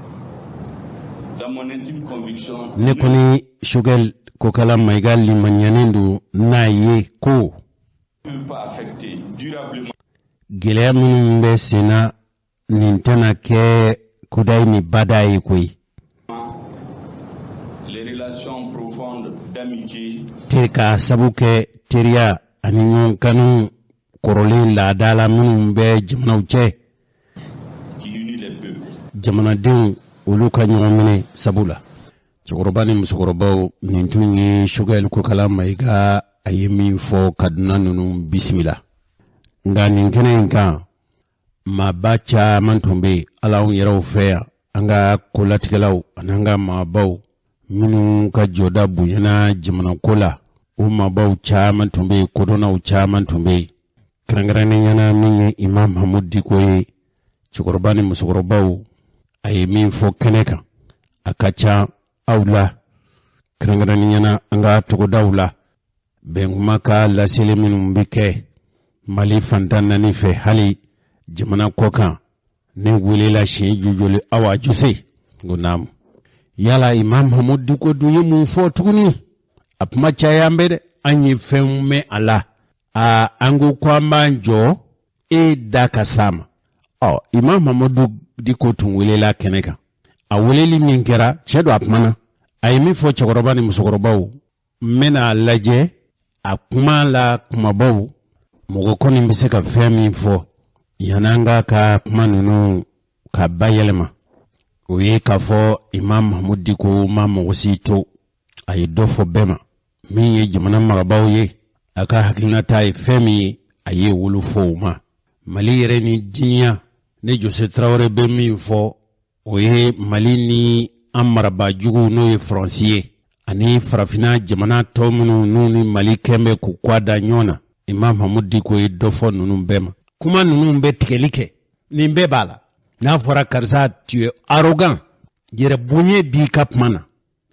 dans mon intime conviction, ne kɔni Sogɛl Kokala Mayiga limaniyanen don n'a ye ko ne peut pas affecter durablement gɛlɛya minnu bɛ sen na, nin tɛna kɛ kudayi ni bada ye koyi. les relations profondes d'amitié Teri k'a sabu kɛ teriya ani ɲɔgɔn kanu kɔrɔlen laada la minnu bɛ jamanaw cɛ, qui unit les peuples. jamanadenw olu ka ɲɔgɔn minɛ sabu la. Cɛkɔrɔba ni musokɔrɔbaw, nin tun ye Sogɛl Kokala Mayiga, a ye min fɔ ka dunan ninnu bisimila. Nka nin kɛnɛ in kan, maaba caman tun bɛ yen. Ala anw yɛrɛw fɛ yan, an ka kolatigɛlaw ani an ka maabaw minnu ka jɔda bonyana jamanako la, o maabaw caman tun bɛ yen, kodɔnnaw caman tun bɛ yen, kɛrɛnkɛrɛnnenya na min ye Imam Mahamudu Diko ye. Cɛkɔrɔba ni musokɔrɔbaw, a ye min fɔ kɛnɛ kan, a ka ca aw la, kɛrɛnkɛrɛnnenya na an ka togodaw la, bɛnkuma ka laseli minnu bɛ kɛ Mali fantan naani fɛ, hali jamana kɔ kan, ne welela siɲɛ jojoli awa jose ko naamu. Yala Imam Mahamudu Diko dun ye mun fɔ tuguni? A kuma caya an bɛ dɛ, an ye fɛnw mɛn a la, a an ko ko an b'an jɔ e da ka s'a ma. Ɔ, Imam Mahamudu Diko tun welela kɛnɛ kan. A weleli min kɛra, cɛ don, a kumana, a ye min fɔ cɛkɔrɔba ni musokɔrɔbaw, n bɛna a lajɛ a kuma la kumabaw. Mɔgɔ kɔni bɛ se ka fɛn min fɔ yan'an ka ka kuma ninnu ka bayɛlɛma, o ye k'a fɔ Imam Mahamudu Diko ma mɔgɔ si to, a ye dɔ fɔ bɛɛ ma. Min ye jamana marabaaw ye, a ka hakilinata ye fɛn min ye, a ye wolo fɔ o ma. Mali yɛrɛ ni diɲɛ, ne Jose Tarawele bɛ min fɔ, o ye Mali ni an marabaa jugu, n'o ye Faransi ye, ani farafinna jamana tɔ minnu n'u ni Mali kɛn bɛ k'u kɔ da ɲɔgɔn na. Imam Mahamudu Diko ye dɔ fɔ ninnu bɛɛ ma. Kuma ninnu bɛ tigɛli kɛ, nin bɛɛ b'a la. N'a fɔra karisa, tu es arrogant, yɛrɛ bonya b'i ka kuma na,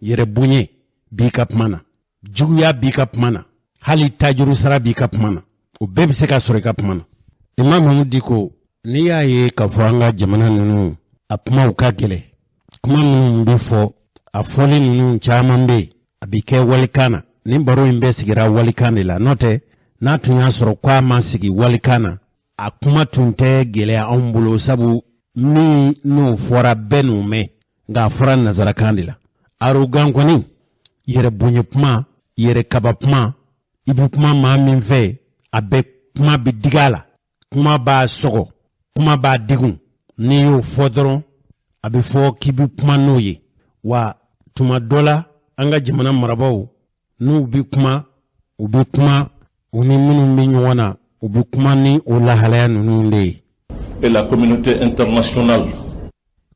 yɛrɛ bonya b'i ka kuma na, juguya b'i ka kuma na, hali tajuru sara b'i ka kuma na. O bɛɛ bɛ se ka sɔrɔ i ka kuma na. Imam Mahamudu Diko, n'i y'a ye k'a fɔ an ka jamana ninnu a kumaw ka gɛlɛn, kuma minnu bɛ fɔ, a fɔli ninnu caman bɛ yen, a bɛ kɛ walikan na. Nin baro in bɛɛ sigira walikan de la. N'o tɛ, n'a tun y'a sɔrɔ k'a ma sigi walikan na, a kuma tun tɛ gɛlɛya anw bolo, sabu min n'o fɔra bɛɛ n'o mɛn, nka a fɔra nazarakan de la. Arrogant kɔni, yɛrɛ bonya kuma, yɛrɛ kaba kuma, i bɛ kuma maa min fɛ, a bɛ kuma bɛ digi a la, kuma b'a sɔgɔ, kuma b'a degun. N'i y'o fɔ dɔrɔn, a bɛ fɔ k'i bɛ kuma n'o ye. Wa tuma dɔ la, an ka jamana marabaaw, n'u bɛ kuma, u bɛ kuma u ni minnu bɛ ɲɔgɔn na, u bɛ kuma ni o lahalaya ninnu de ye. Et la communauté internationale.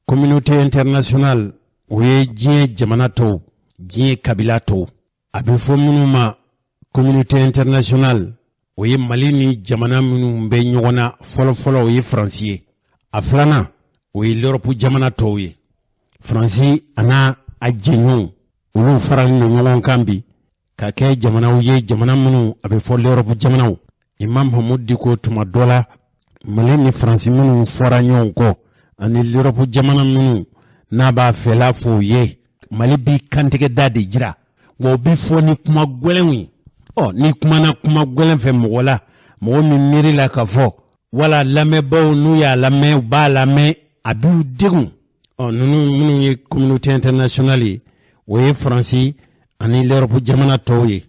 Communauté internationale, o ye diɲɛ jamana tɔw, diɲɛ kabila tɔw. A bɛ fɔ minnu ma communauté internationale, o ye Mali ni jamana minnu bɛ ɲɔgɔn na. Fɔlɔfɔlɔ, o ye Faransi ye. A filanan, o ye l'Europe jamana tɔw ye. Faransi a n'a a jɛɲɔgɔnw, olu faralen don ɲɔgɔn kan bi ka kɛ jamanaw ye, jamana minnu a bɛ fɔ l'Europe jamanaw. Imam Mahamudu Diko, tuma dɔ la, Mali ni Faransi minnu fɔra ɲɔgɔn kɔ ani l'Europe jamana minnu n'a b'a fɛla fɔ u ye, Mali bi kantigɛ da de jira, wa o bɛ fɔ ni kuma gɛlɛnw ye. Ɔ, n'i kumana kuma gɛlɛn fɛ mɔgɔ la, mɔgɔ min miiri la k'a fɔ, wala lamɛnbaaw n'u y'a lamɛn, u b'a lamɛn, a b'u degun. Ɔ, ninnu minnu ye communauté internationale ye, o ye Faransi ani l'Europe jamana tɔw ye.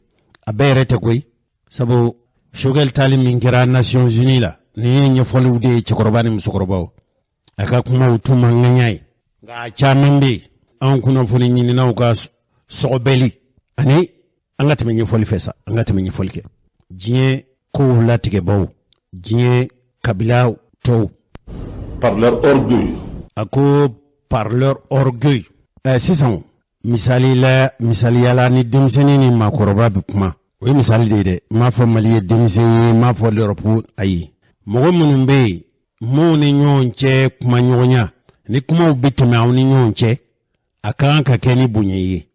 A bɛɛ yɛrɛ tɛ koyi, sabu Choguel taali min kɛra Nations Unies la, nin ye ɲɛfɔliw de ye cɛkɔrɔba ni musokɔrɔbaw. A ka kumaw tun man ŋaɲa ye, nka a caman bɛ yen, anw kunnafoni ɲininaw ka sɔgɔbɛli ani an ka tɛmɛ ɲɛfɔli fɛ sa, an ka tɛmɛ ɲɛfɔli kɛ. Diɲɛ kow latigɛbaw, diɲɛ kabila tɔw. Par leur orgueil. A ko par leur orgueil. Sisan, misali la, misaliya la, ni denmisɛnnin ni maakɔrɔba bɛ kuma, o ye misali de ye dɛ. N m'a fɔ Mali ye denmisɛn ye, n m'a fɔ l'Europe, ayi. Mɔgɔ minnu bɛ yen, maaw ni ɲɔgɔn cɛ kuma ɲɔgɔnya ni kumaw bɛ tɛmɛ aw ni ɲɔgɔn cɛ, a ka kan ka kɛ ni bonya ye.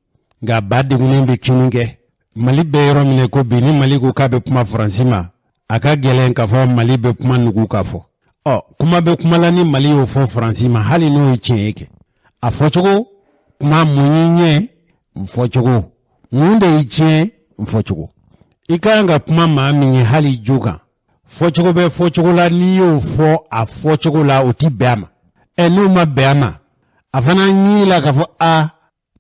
Nka ba degunnen bɛ kini kɛ. Mali bɛ yɔrɔ min ko bi, ni Mali ko k'a bɛ kuma Faransi ma, a ka gɛlɛn k'a fɔ Mali bɛ kuma nugu k'a fɔ. Ɔ, kuma bɛ kuma la, ni Mali y'o fɔ Faransi ma, hali n'o ye tiɲɛ ye kɛ, a fɔcogo kuma mun y'i ɲɛ n fɔcogo, mun de y'i tiɲɛ n fɔcogo. I ka kan ka kuma maa min ye, hali jo kan, fɔcogo bɛ fɔcogo la, n'i y'o fɔ a fɔcogo la, o ti bɛn a ma. Ɛ, n'o ma bɛn a ma, a fana ɲini la k'a fɔ a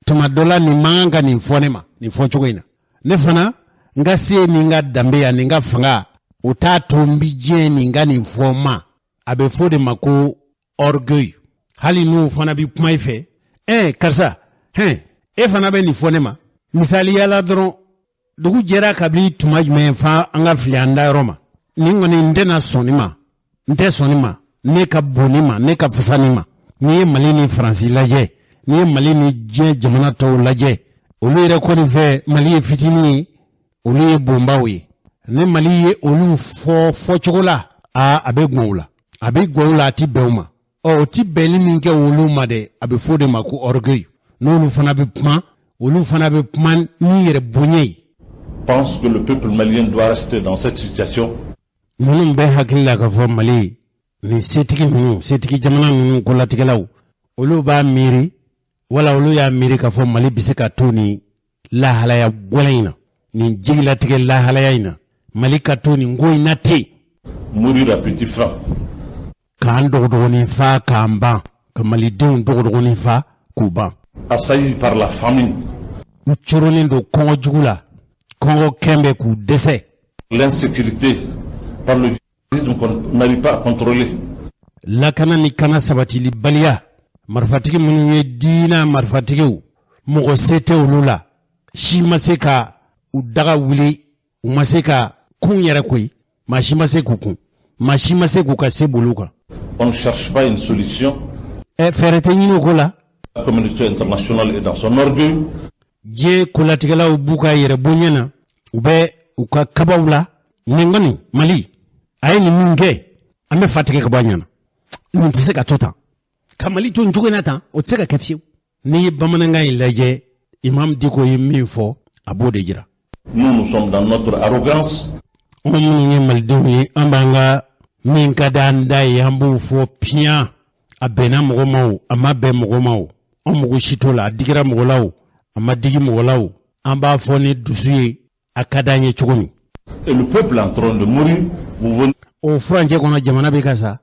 tuma dɔ la, nin man kan ka nin fɔ ne ma nin fɔcogo in na. Ne fana n ka se ni n ka danbe ani n ka fanga, o t'a to n bi diɲɛ nin ka nin fɔ n ma. A bɛ fɔ de ma ko orgueil. Hali n'o fana bɛ kuma i fɛ, ɛ karisa hɛn, e fana bɛ nin fɔ ne ma. Misaliya la dɔrɔn, dugu jɛra kabini tuma jumɛn fa an ka fili an dayɔrɔ ma, nin kɔni n tɛna sɔn nin ma, n tɛ sɔn nin ma, ne ka bon nin ma, ne ka fisa nin ma. N'i ye Mali ni Faransi lajɛ, n'i ye Mali ni diɲɛ jamana tɔw lajɛ, olu yɛrɛ kɔni fɛ, Mali ye fitinin ye, olu ye bonbaw ye. Ni Mali ye olu fɔ fɔcogo la, a bɛ gɔn u la, a bɛ gɔn u la, a ti bɛn u ma. Ɔ, o ti bɛnni min kɛ olu ma dɛ, a bɛ fɔ de ma ko orgueil. N'olu fana bɛ kuma, olu fana bɛ kuma ni yɛrɛ bonya ye. Pense que le peuple malien doit rester dans cette situation. Minnu bɛ hakili la k'a fɔ Mali nin setigi ninnu, setigi jamana ninnu kolatigɛlaw, olu b'a miiri, wala olu y'a miiri k'a fɔ Mali bɛ se ka to nin lahalaya gɛlɛn in na, nin jigilatigɛ lahalaya in na, Mali ka to nin ko in na ten. Mourir à petit faim. K'an dɔgɔdɔgɔnin fa k'an ban, ka malidenw dɔgɔdɔgɔnin fa k'u ban. Assaillis par la famine. U coronnen don kɔngɔ jugu la, kɔngɔ kɛn bɛ k'u dɛsɛ. L'insécurité, par le djihadisme qu'on n'arrive pas à contrôler. Lakana ni kana sabatilibaliya, marifatigi minnu ye diina marifatigiw, mɔgɔ se tɛ olu la, si ma se ka u daga wuli, u ma se ka kun yɛrɛ koyi, maa si ma se k'u kun, maa si ma se k'u ka se boli u kan. On ne cherche pas une solution. Ɛ, fɛɛrɛ tɛ ɲini o ko la. La communauté internationale est dans son orgueil. Diɲɛ kolatigɛlaw b'u ka yɛrɛ bonya na, u bɛ u ka kabaw la. Nin kɔni, Mali a ye nin min kɛ, an bɛ fa tigɛ ka bɔ a ɲɛna. Nin tɛ se ka to tan, ka Mali to nin cogo in na tan, o tɛ se ka kɛ fiyewu. N'i ye bamanankan in lajɛ, Imam Diko ye min fɔ, a b'o de jira. Nous, nous sommes dans notre arrogance. Anw minnu ye malidenw ye, an b'an ka min ka di an da ye, an b'o fɔ piyan. A bɛnna mɔgɔ ma o, a ma bɛn mɔgɔ ma o, an mago si t'o la. A digira mɔgɔ la o, a ma digi mɔgɔ la o, an b'a fɔ ni dusu ye, a ka d'an ye cogo min. Et le peuple en train de mourir, vous venez O furancɛ kɔnɔ, jamana bɛ ka sa.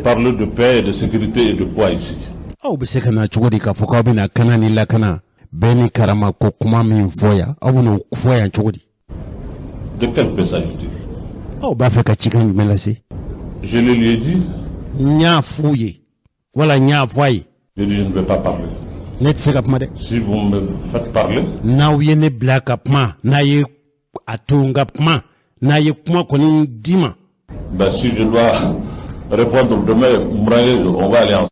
parler de paix et de sécurité et de quoi ici? Aw bɛ se ka na cogo di k'a fɔ k'aw bɛna kana ni lakana, bɛɛ ni karama ko kuma min fɔ yan, aw bɛn'o fɔ yan cogo di? De quelle paix s'agit-il? Aw b'a fɛ ka cikan jumɛn lase? Je le lui ai dit, N y'a f'u ye wala n y'a fɔ a ye. J'ai dit, je ne vais pas parler. Ne tɛ se ka kuma dɛ. Si vous me faites parler, N'aw ye ne bila ka kuma, n'a ye a to n ka kuma, n'a ye kuma kɔni di ma, ben, si je dois répondre demain, Mouraye, on va aller ensemble.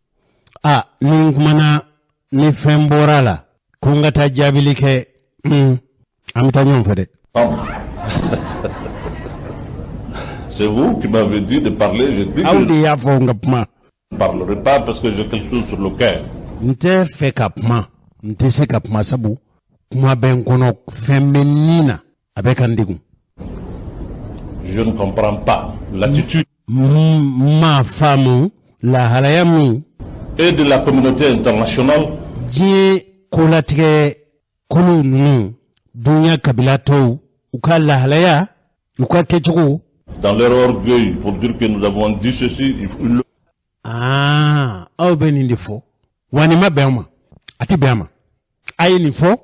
A ni n kumana, ni fɛn bɔra a la ko n ka taa jaabili kɛ, an bɛ taa ɲɔgɔn fɛ dɛ. C'est vous qui m'avez dit de parler, j'ai dit que Aw je de y'a fɔ n ka kuma. ne parlerai pas parce que j'ai quelque chose sur le cœur. N tɛ fɛ ka kuma, n tɛ se ka kuma, sabu kuma bɛ n kɔnɔ, fɛn bɛ nin na, a bɛ ka n degun. Je ne comprends pas l'attitude N m'a faamu lahalaya min et de la communauté internationale diɲɛ kolatigɛ kolow ninnu, dunuya kabila tɔw, u ka lahalaya, u ka kɛcogo. Dans leur orgueil pour dire que nous avons dit ceci, ils le Aa, aw bɛ nin de fɔ wa, nin ma bɛn a ma, a tɛ bɛn a ma, a ye nin fɔ.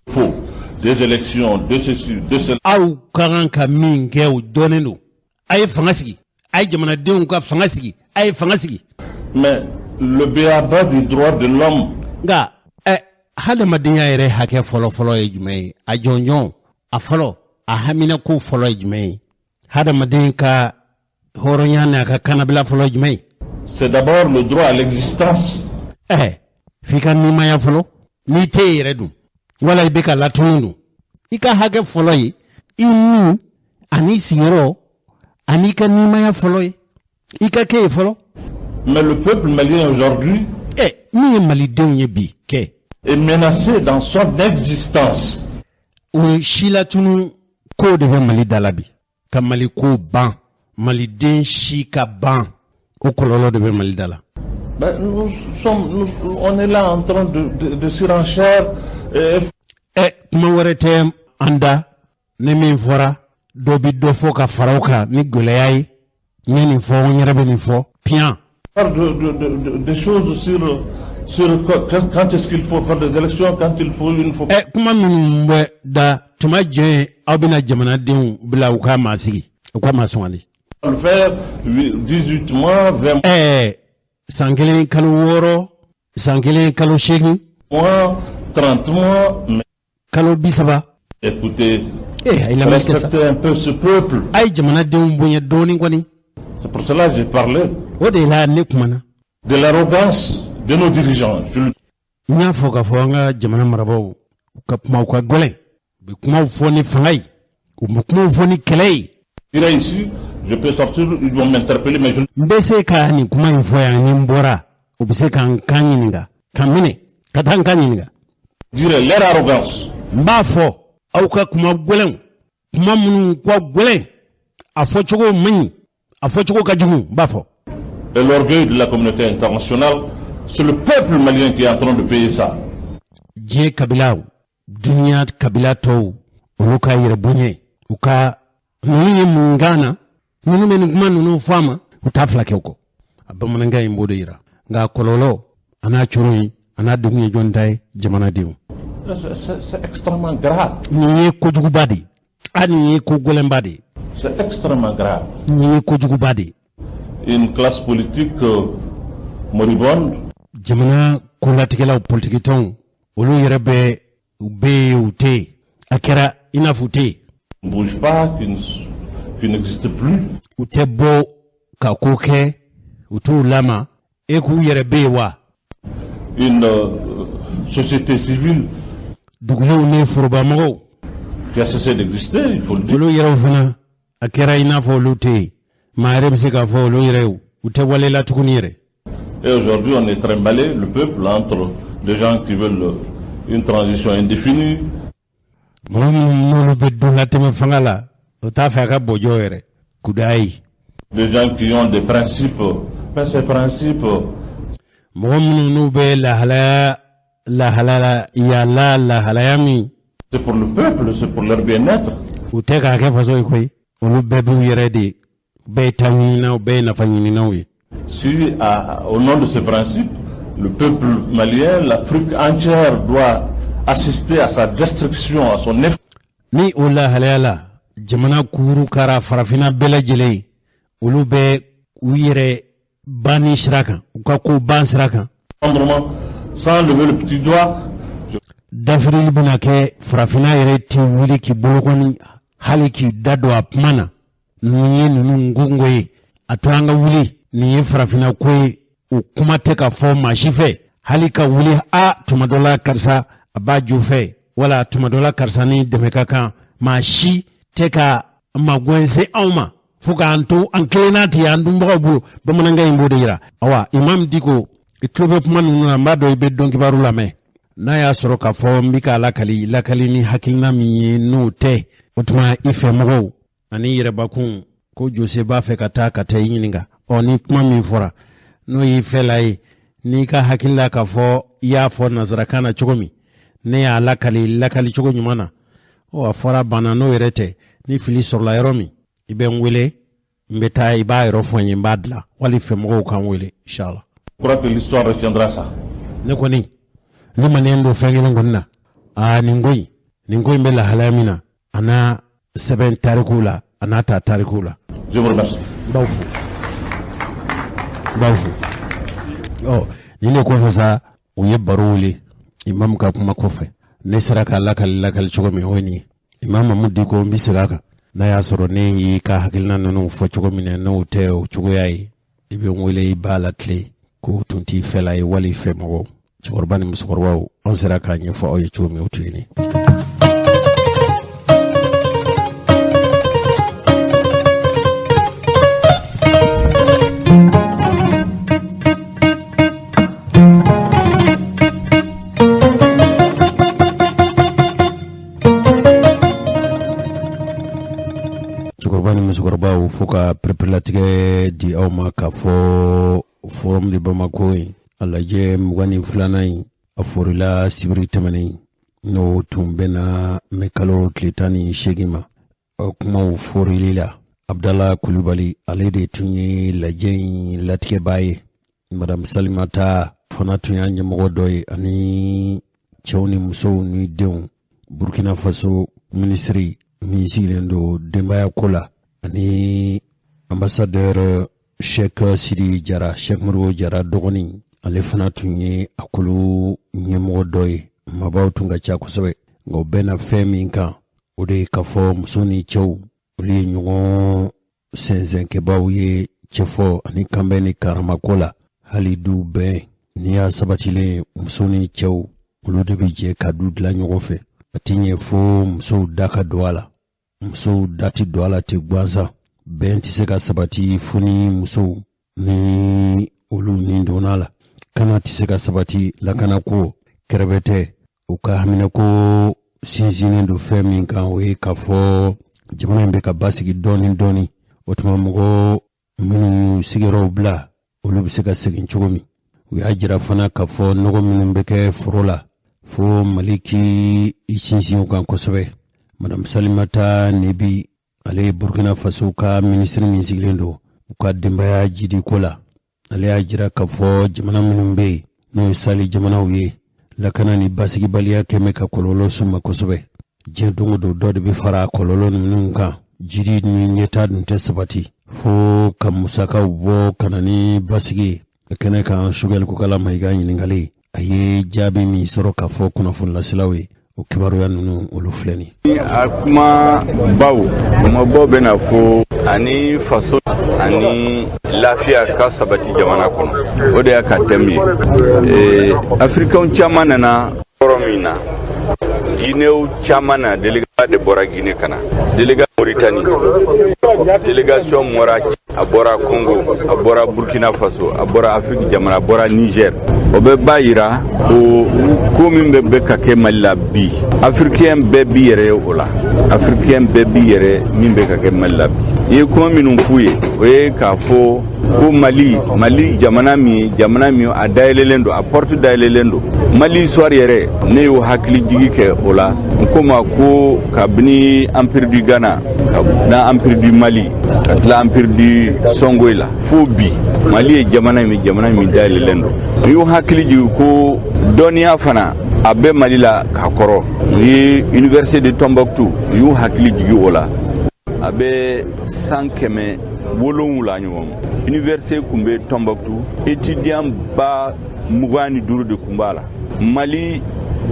Faut. Des élections, de ceci, de cela. Aw ka kan ka min kɛ, o dɔnnen don. A ye fanga sigi, a ye jamanadenw ka fanga sigi, a ye fanga sigi. Mais le b.a.-ba du droit de l'homme, Nka ɛ hadamadenya yɛrɛ hakɛ fɔlɔfɔlɔ ye jumɛn ye? A jɔnjɔn, a fɔlɔ, a haminako fɔlɔ ye jumɛn ye? Hadamaden ka hɔrɔnya n'a ka kannabila fɔlɔ ye jumɛn ye? C'est d'abord le droit à l'existence. F'i ka nimaya fɔlɔ. N'i tɛ yen yɛrɛ dun, wala i bɛ ka latunu dun, i ka hakɛ fɔlɔ ye i ni ani sigiyɔrɔ ani ka nimaya fɔlɔ ye, i ka kɛ yen fɔlɔ. Mais le peuple malien aujourd'hui Min ye malidenw ye bi kɛ, est menacé dans son existence. O silatunu ko de bɛ Mali da la bi, ka Mali ko ban, maliden si ka ban, o kɔlɔlɔ de bɛ Mali da la. Ben, nous sommes, on est là en train de surenchère. Et Kuma wɛrɛ tɛ an da. Ni min fɔra, dɔ bi dɔ fɔ ka fara o kan ni gɛlɛya ye. N ye nin fɔ, n yɛrɛ bɛ nin fɔ piyan. Faire des choses sur quand est-ce qu'il faut faire des élections, quand il faut, il ne faut pas. Kuma minnu bɛ da tuma jɛ, aw bɛna jamanadenw bila u ka maa sigi, u ka maa sugandi. Le faire, 18 mois, 20 San 1 kalo 6, san 1 kalo 8, mois, 30 mois. Mais kalo 30. écoutez, A ye lamɛnni kɛ sa. respectez un peu ce peuple. A ye jamanadenw bonya dɔɔnin kɔni. C'est pour cela que j'ai parlé O de la ne kumana de l'arrogance de nos dirigeants. Je le N y'a fɔ k'a fɔ an ka jamana marabaaw, u ka kumaw ka gɛlɛn, u bɛ kumaw fɔ ni fanga ye, u bɛ kumaw fɔ ni kɛlɛ ye. Dirais ici, je peux sortir, ils vont m'interpeller, mais je ne N bɛ se ka nin kuma in fɔ yan, ni n bɔra, u bɛ se ka n kan ɲininka, ka n minɛ ka taa n kan ɲininka. Dirais leur arrogance. N b'a fɔ aw ka kuma gɛlɛnw, kuma minnu ka gɛlɛn, a fɔcogo man ɲi, a fɔcogo ka jugu, n b'a fɔ. Et l'orgueil de la communauté internationale, c'est le peuple malien qui est en train de payer ça. Diɲɛ kabilaw, duniya kabila tɔw, olu ka yɛrɛ bonya, u ka ninnu ye mun kan na, ninnu bɛ nin kuma ninnu fɔ a ma, u t'a fila kɛ o kɔ. A bamanankan in b'o de yira. Nka a kɔlɔlɔ a n'a coro ye, a n'a degun ye jɔn ta ye? Jamanadenw. C'est extrêmement grave. Nin ye kojuguba de ye, a nin ye ko gɛlɛnba de ye. C'est extrêmement grave. Nin ye kojuguba de ye. Une classe politique moribonde, Jamana kolatigɛlaw, politikitɔnw, olu yɛrɛ bɛ, u bɛ yen, u tɛ yen, a kɛra i n'a fɔ u tɛ yen. Ne bouge pas, qui n'existe plus. U tɛ bɔ ka ko kɛ, u t'u lama e k'u yɛrɛ bɛ yen wa. Une société civile Dugulenw ni forobamɔgɔw qui a cessé d'exister, il faut le dire. Olu yɛrɛw fana, a kɛra i n'a fɔ olu tɛ yen. Maa yɛrɛ bɛ se k'a fɔ olu yɛrɛ, u tɛ wale la tuguni yɛrɛ. Et aujourd'hui, on est trimballé, le peuple, entre des gens qui veulent une transition indéfinie, Mɔgɔ minnu n'olu bɛ don latɛmɛ fanga la, o t'a fɛ a ka bɔjɔ yɛrɛ. Kudayi. Des gens qui ont des principes, mais ces principes. Mɔgɔ minnu n'u bɛ lahalaya lahalaya yala lahalaya min. C'est pour le peuple, c'est pour leur bien-être. U tɛ k'a kɛ faso ye koyi. Olu bɛɛ b'u yɛrɛ de, u bɛɛ ye ta ɲininaw, bɛɛ ye nafa ɲininaw ye. Si au nom de ces principes, le peuple malien, l'Afrique entière doit assister à sa destruction, à son Ni o lahalaya la, jamana kuru kara farafinna bɛɛ lajɛlen, olu bɛ u yɛrɛ banni sira kan, u ka ko ban sira kan. Effondrement, sans lever le petit doigt. Dafirili bɛna kɛ, farafinna yɛrɛ tɛ wuli k'i bolokɔni, hali k'i da don a kuma na. Nin ye ninnu ngongo ye, a to an ka wuli, nin ye farafinna ko ye, o kuma tɛ ka fɔ maa si fɛ, hali ka wuli a tuma dɔ la karisa a b'a jo fɛ, wala tuma dɔ la karisa ni dɛmɛ ka kan. Maa si tɛ ka magɛn se anw ma fo k'an to an kelenna ten an dunbagaw bolo. Bamanankan in b'o de yira. Awa, Imam Diko, i tulo bɛ kuma ninnu na, n b'a dɔn i bɛ dɔn kibaru lamɛn. N'a y'a sɔrɔ k'a fɔ n bɛ k'a lakali lakali ni hakilina min ye, n'o tɛ, o tuma i fɛmɔgɔw ani yɛrɛbakun ko Jose b'a fɛ ka taa ka taa i ɲininka. Ɔ, ni kuma min fɔra n'o y'i fɛla ye, n'i ka hakili la k'a fɔ i y'a fɔ nansarakan na cogo min, ne y'a lakali lakali cogo ɲuman na, ɔ, a fɔra banna. N'o yɛrɛ tɛ, ni fili sɔrɔla yɔrɔ min, i bɛ n wele, n bɛ taa, i b'a yɔrɔ fɔ n ye, n b'a dilan, wali fɛmɔgɔw k'an wele, inshallah. Je crois que l'histoire retiendra ça. Ne kɔni limaniya don fɛn kelen kɔni na, aa, nin ko in bɛ lahalaya min na, a n'a sɛbɛn tarikuw la, a n'a ta tarikuw la. Je vous remercie. N b'aw fo, n b'aw fo. Ɔ, nin de kɔfɛ sa, u ye baro wuli imamu ka kuma kɔfɛ. Ne sera ka lakali lakali cogo min, o ye nin ye. Imam Mamudu Diko, n bɛ segin a kan, n'a y'a sɔrɔ ne y'i ka hakilina ninnu fɔ cogo min na, n'o tɛ o cogoya ye, i bɛ n wele, i b'a latile k'o tun t'i fɛla ye, wali i fɛ mɔgɔw, cɛkɔrɔba ni musokɔrɔbaw. An sera k'a ɲɛfɔ aw ye cogo min, o tun ye nin. Cɛkɔrɔba ni musokɔrɔbaw, fo ka pereperelatigɛ di aw ma k'a fɔ Forum de Bamako in, a lajɛ 22nan in, a forila sibiri tɛmɛnen, n'o tun bɛnna mɛ kalo tile 18 ma. Kumaw forili la, Abdala Kulubali, ale de tun ye lajɛ in latigɛbaa ye. Madame Salimata fana tun y'a ɲɛmɔgɔ dɔ ye, ani cɛw ni musow ni denw, Burkina Faso minisiri min sigilen don denbaya ko la, ani ambassadeur Sheikh Sidi Jara, Sheikh Modibo Jara dɔgɔnin, ale fana tun ye a kulu ɲɛmɔgɔ dɔ ye. Maabaw tun ka ca kosɛbɛ, nka o bɛnna fɛn min kan, o de ye k'a fɔ muso ni cɛw, olu ye ɲɔgɔn sɛnsɛnkɛbaw ye cɛfɔ ani kanbɛn ni karamako la. Hali du bɛn, n'i y'a sabatilen, muso ni cɛw, olu de bɛ jɛ ka du dilan ɲɔgɔn fɛ. A ti ɲɛ fo musow da ka don a la. Musow da ti don a la ten gansan. Bɛn tɛ se ka sabati fo ni musow ni olu ni donna a la. Kana tɛ se ka sabati, lakanako kɛrɛfɛ tɛ. U ka haminako sinsinnen don fɛn min kan, o ye k'a fɔ jamana in bɛ ka basigi dɔɔni dɔɔni. O tuma, mɔgɔ minnu y'u sigiyɔrɔw bila, olu bɛ se ka segin cogo min. U y'a jira fana k'a fɔ nɔgɔ minnu bɛ kɛ foro la, fo Mali k'i sinsin o kan kosɛbɛ. Madame Salimata Nebi, ale ye Burkina Faso ka minisiri min sigilen don u ka denbaya jidiko la, ale y'a jira k'a fɔ jamana minnu bɛ yen, n'o ye Sahel jamanaw ye, lakana ni basigibaliya kɛn bɛ ka kɔlɔlɔ s'u ma kosɛbɛ. Diɲɛ don o don, dɔ de bɛ fara kɔlɔlɔ ninnu kan. Jidi ni ɲɛta dun tɛ sabati fo ka musakaw bɔ ka na ni basigi ye. Kɛnɛ kan, Choguel Kokalla Maïga ɲininkali, a ye jaabi min sɔrɔ k'a fɔ kunnafonilaselaw ye, o kibaruya ninnu, olu filɛ nin. A kuma baw, kumabaw bɛna fo ani faso ani lafiya ka sabati jamana kɔnɔ, o de y'a ka thème ye. Afirikɛnw caman nana yɔrɔ min na, Guinéew caman na, délégué de bɔra Guinée ka na, délégué Mauritanie, délégation bɔra, a bɔra Congo, a bɔra Burkina Faso, a bɔra Afrique jamana, a bɔra Niger. O bɛ b'a yira ko ko min bɛ ka kɛ Mali la bi, africain bɛɛ b'i yɛrɛ ye o la, africain bɛɛ b'i yɛrɛ min bɛ ka kɛ Mali la bi. N ye kuma minnu f'u ye, o ye k'a fɔ ko Mali, Mali jamana min ye jamana min a dayɛlɛlen don, a porte dayɛlɛlen don. Mali histoire yɛrɛ, ne y'o hakili jigi kɛ o la. N ko ma ko kabini Empire du Ghana, ka na Empire du Mali, ka tila Empire du Songhai la fo bi, Mali ye jamana min, jamana min dayɛlɛlen don. N y'o hakili jigi ko dɔnniya fana a bɛ Mali la k'a kɔrɔ. U ye Université de Tombouctou, u y'u hakili jigi o la, a bɛ san 700 ɲɔgɔn ma. Université tun bɛ Tombouctou, étudiant 25,000 de tun b'a la. Mali,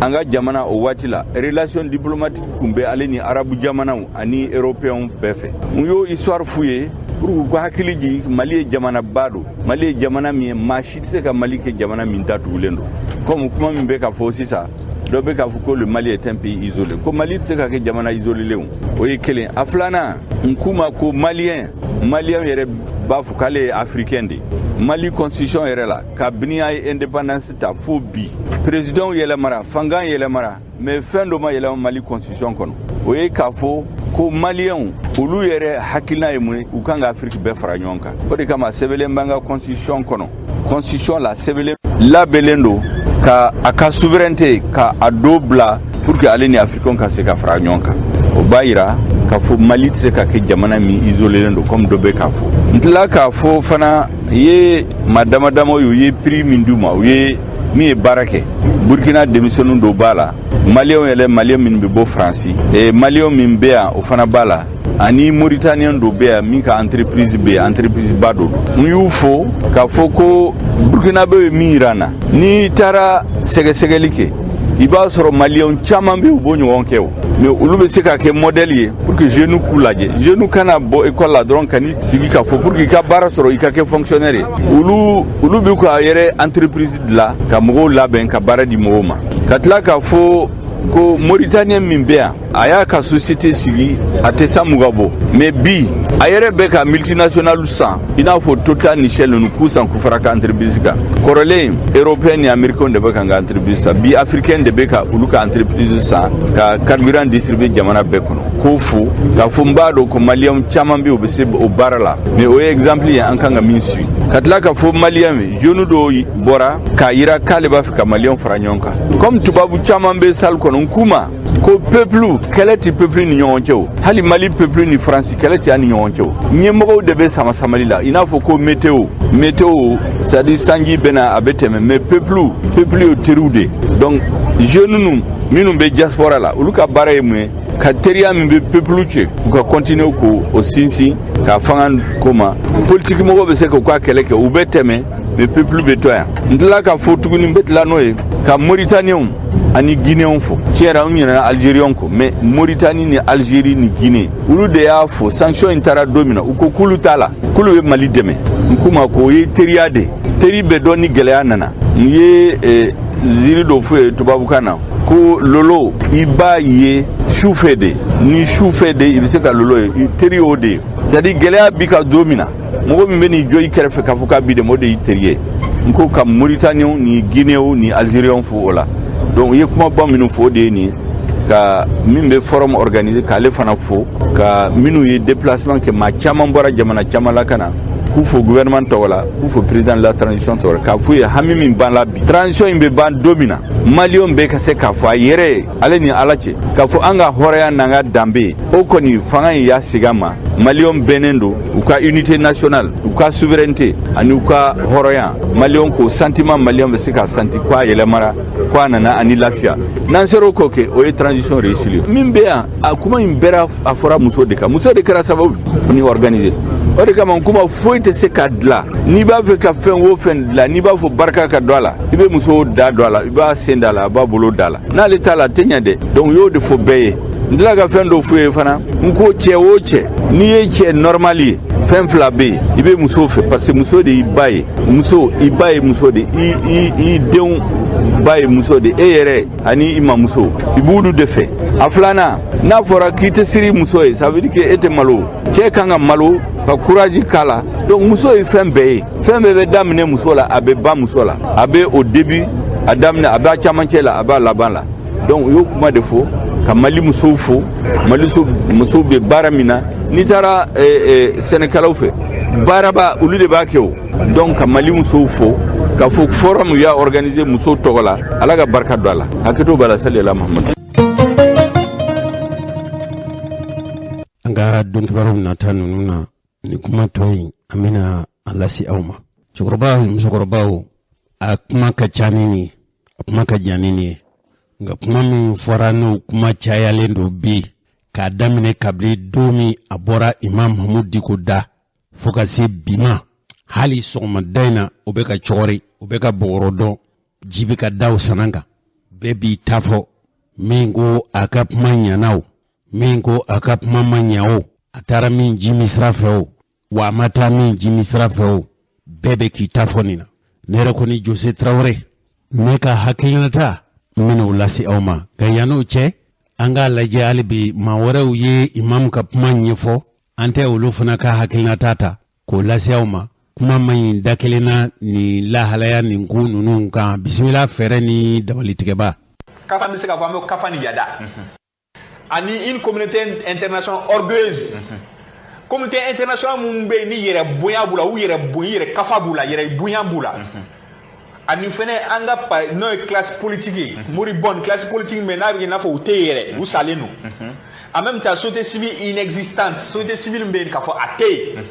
an ka jamana, o waati la, relation diplomatique tun bɛ ale ni arabu jamanaw ani européens bɛɛ fɛ. N y'o histoire f'u ye pour k'u ka hakili jigin Mali ye jamanaba don, Mali ye jamana min ye maa si tɛ se ka Mali kɛ jamana min datugulen don, comme kuma min bɛ ka fɔ sisan, dɔ bɛ k'a fɔ ko le Mali est un pays isolé, ko Mali tɛ se ka kɛ jamana isolé. O ye kelen. A filanan, n k'u ma ko malien yɛrɛ b'a fɔ k'ale ye africain de ye. Mali constitution yɛrɛ la, kabini a ye indépendance ta fo bi, président yɛlɛmara, fanga yɛlɛmara, mais fɛn dɔ ma yɛlɛma Mali constitution kɔnɔ. O ye k'a fɔ ko maliyɛnw olu yɛrɛ hakilina ye mun ye? U kan ka Afiriki bɛɛ fara ɲɔgɔn kan. O de kama sɛbɛnlen b'an ka constitution kɔnɔ, constitution la sɛbɛnlen labɛnlen don ka a ka souveraineté ka a do bila pour que ale ni africain ka se ka fara ɲɔgɔn kan. O b'a yira k'a fɔ Mali tɛ se ka kɛ jamana min isolélen don comme dɔ bɛ k'a fɔ. N tila k'a fɔ fana ye maa dama dama ye, u ye prix min d'u ma, u ye min ye baara kɛ. Burkina denmisɛnnin dɔw b'a la, maliyɛnw yɛrɛ, maliyɛn minnu bɛ bɔ Faransi, maliyɛn min bɛ yan, o fana b'a la, ani mauritanien dɔ bɛ yan min ka entreprise bɛ yen, entreprise ba dɔ don. N y'u fo k'a fɔ ko burkinabé ye min yira n na, n'i taara sɛgɛsɛgɛli kɛ, i b'a sɔrɔ maliyɛnw caman bɛ yen, u b'o ɲɔgɔn kɛ o, mais olu bɛ se ka kɛ modèle ye pour que jeunes k'u lajɛ. Jeunes kana bɔ école la dɔrɔn ka n'i sigi k'a fɔ pour que i ka baara sɔrɔ, i ka kɛ fonctionnaire ye. Olu bɛ ka yɛrɛ entreprise dilan ka mɔgɔw labɛn ka baara di mɔgɔw ma. Ka tila k'a fɔ ko mauritanien min bɛ yan, a y'a ka société sigi, a tɛ san 20 bɔ, mais bi a yɛrɛ bɛ ka multinational san, i n'a fɔ Total ni Shell ninnu, k'u san k'u fara ka entreprise kan. Kɔrɔlen, européen ni américain de bɛ ka n ka entreprise san, bi africain de bɛ ka olu ka entreprise san ka carburant distribuer jamana bɛɛ kɔnɔ. K'o fo k'a fɔ n b'a dɔn ko maliyɛn caman bɛ yen, u bɛ se o baara la, mais o ye exemple ye an kan ka min suit. Ka tila k'a fɔ maliyɛn ye, jeune dɔw bɔra k'a yira k'ale b'a fɛ ka maliyɛnw fara ɲɔgɔn kan, comme tubabu caman bɛ salle kɔnɔ. N k'u ma ko peuple, kɛlɛ ti peuple ni ɲɔgɔn cɛ o. Hali Mali peuple ni Faransi, kɛlɛ ti an ni ɲɔgɔn cɛ o. Ɲɛmɔgɔw de bɛ sama samali la, i n'a fɔ ko météo, c'est à dire sanji bɛna, a bɛ tɛmɛ, mais peuple ye teriw de. Donc jeunes ninnu minnu bɛ diaspora la, olu ka baara ye mun ye? Ka teriya min bɛ peuple cɛ, u ka continuer k'o o sinsin k'a fanga ko ma. Politique mɔgɔw bɛ se k'u ka kɛlɛ kɛ, u bɛ tɛmɛ, mais peuple bɛ to yan. N tila ka fɔ tuguni, n bɛ tila n'o ye ka Mauritaniens ani Guinéens fo. Tiɲɛ yɛrɛ, an ɲinɛna Algériens kɔ, mais Mauritanie ni Algérie ni Guinée, olu de y'a fɔ sanction in taara don min na, u ko k'olu t'a la, k'olu bɛ Mali dɛmɛ. N k'u ma k'o ye teriya de, teri bɛ dɔn ni gɛlɛya nana. N ye ziiri dɔ f'u ye tubabukan na ko lolo, i b'a ye sufɛ de, ni sufɛ de i bɛ se ka lolo ye. Teri y'o de ye, c'est à dire gɛlɛya bi ka don min na, mɔgɔ min bɛ n'i jɔ i kɛrɛfɛ k'a fɔ k'a b'i dɛmɛ, o de y'i teri ye. N ko ka Mauritaniens ni Guinéens ni Algériens fo o la. Donc u ye kumaba minnu fɔ, o de ye nin, ka min bɛ forum organiser, k'ale fana fo, ka minnu ye déplacement kɛ, maa caman bɔra jamana caman la ka na, k'u fo gouvernement tɔgɔ la, k'u fo président de la transition tɔgɔ la, k'a f'u ye hami min ban la bi, transition in bɛ ban don min na, maliyɛnw bɛɛ ka se k'a fɔ a yɛrɛ ye, ale ni Ala cɛ, k'a fɔ an ka hɔrɔnya n'an ka danbe ye, o kɔni fanga in y'a segin a ma. Maliyɛnw bɛnnen don u ka unité nationale, u ka souveraineté ani u ka hɔrɔnya. Maliyɛnw k'o sentiment, maliyɛnw bɛ se k'a senti ko a yɛlɛmara, ko a nana ani lafiya. N'an sera o k'o kɛ, o ye transition réussie ye. Min bɛ yan, a kuma in bɛɛ a fɔra muso de kan, muso de kɛra sababu ni organiser. O de kama kuma foyi tɛ se ka dilan. N'i b'a fɛ ka fɛn o fɛn dilan, n'i b'a fɔ barika ka don a la, i bɛ muso da don a la, i b'a sen da a la, a b'a bolo da a la. N'ale t'a la, a tɛ ɲɛ dɛ. Donc u y'o de fɔ bɛɛ ye. N tila ka fɛn dɔ f'u ye fana. N ko cɛ o cɛ, n'i ye cɛ normal ye, fɛn fila bɛ yen: i bɛ muso fɛ, parce que muso de y'i ba ye, muso i ba ye muso de, i denw ba ye muso de, e yɛrɛ ani i mamuso, i b'olu de fɛ. A filanan, n'a fɔra k'i tɛ siri muso ye, ça veut dire que e tɛ malo. Cɛ kan ka malo ka courage k'a la. Donc muso ye fɛn bɛɛ ye, fɛn bɛɛ bɛ daminɛ muso la, a bɛ ban muso la, a bɛ au début a daminɛ, a b'a camancɛ la, a b'a laban la. Donc u y'o kuma de fɔ ka Mali musow fo. Mali musow bɛ baara min na. N'i taara sɛnɛkɛlaw fɛ, baaraba olu de b'a kɛ o. Donc ka Mali musow fo k'a fɔ forum y'a organiser musow tɔgɔ la, Ala ka barika don a la. Hakɛto b'a la, salila Mahamadu. An ka donkibaru nata ninnu na, ni kuma tɔ in an bɛna a lase aw ma. Cɛkɔrɔba, musokɔrɔbaw, a kuma ka ca ni nin ye, a kuma ka jan ni nin ye, nka kuma min fɔra n'o kuma cayalen don bi, k'a daminɛ kabini don min a bɔra Imam Mahmoud Dicko da fo ka se bi ma, hali sɔgɔmada in na o bɛ ka cɔgɔri, o bɛ ka bɔgɔrɔ dɔn, ji bɛ ka da o sanan kan. Bɛɛ b'i ta fɔ, min ko a ka kuma ɲana o, min ko a ka kuma ma ɲa o, a taara min ji min sira fɛ o, wa a ma taa min ji min sira fɛ o, bɛɛ bɛ k'i ta fɔ nin na. Ne yɛrɛ kɔni Jose Tarawele, ne ka hakilinata n bɛna o lase aw ma. Nka yann'o cɛ, an k'a lajɛ hali bi maa wɛrɛw ye imamu ka kuma ɲɛfɔ, an tɛ olu fana ka hakilinata ta k'o lase aw ma. Kuma man ɲi da kelen na nin lahalaya nin ko ninnu kan. Bisimila fɛɛrɛ ni dabalitigɛba. Kafa bɛ se k'a fɔ an bɛ kafa ni yada ani une communauté internationale orgueilleuse, communauté internationale mun bɛ yen ni yɛrɛ bonya b'u la, u yɛrɛ bonya, yɛrɛ kafa b'u la, yɛrɛ bonya b'u la. Ani fɛnɛ an ka pa n'o ye classe politique ye, moribonde classe politique bɛ n'a bɛ kɛ i n'a fɔ u tɛ yen yɛrɛ, u salen don. En même temps, société civile inexistante, société civile bɛ yen k'a fɔ a tɛ yen.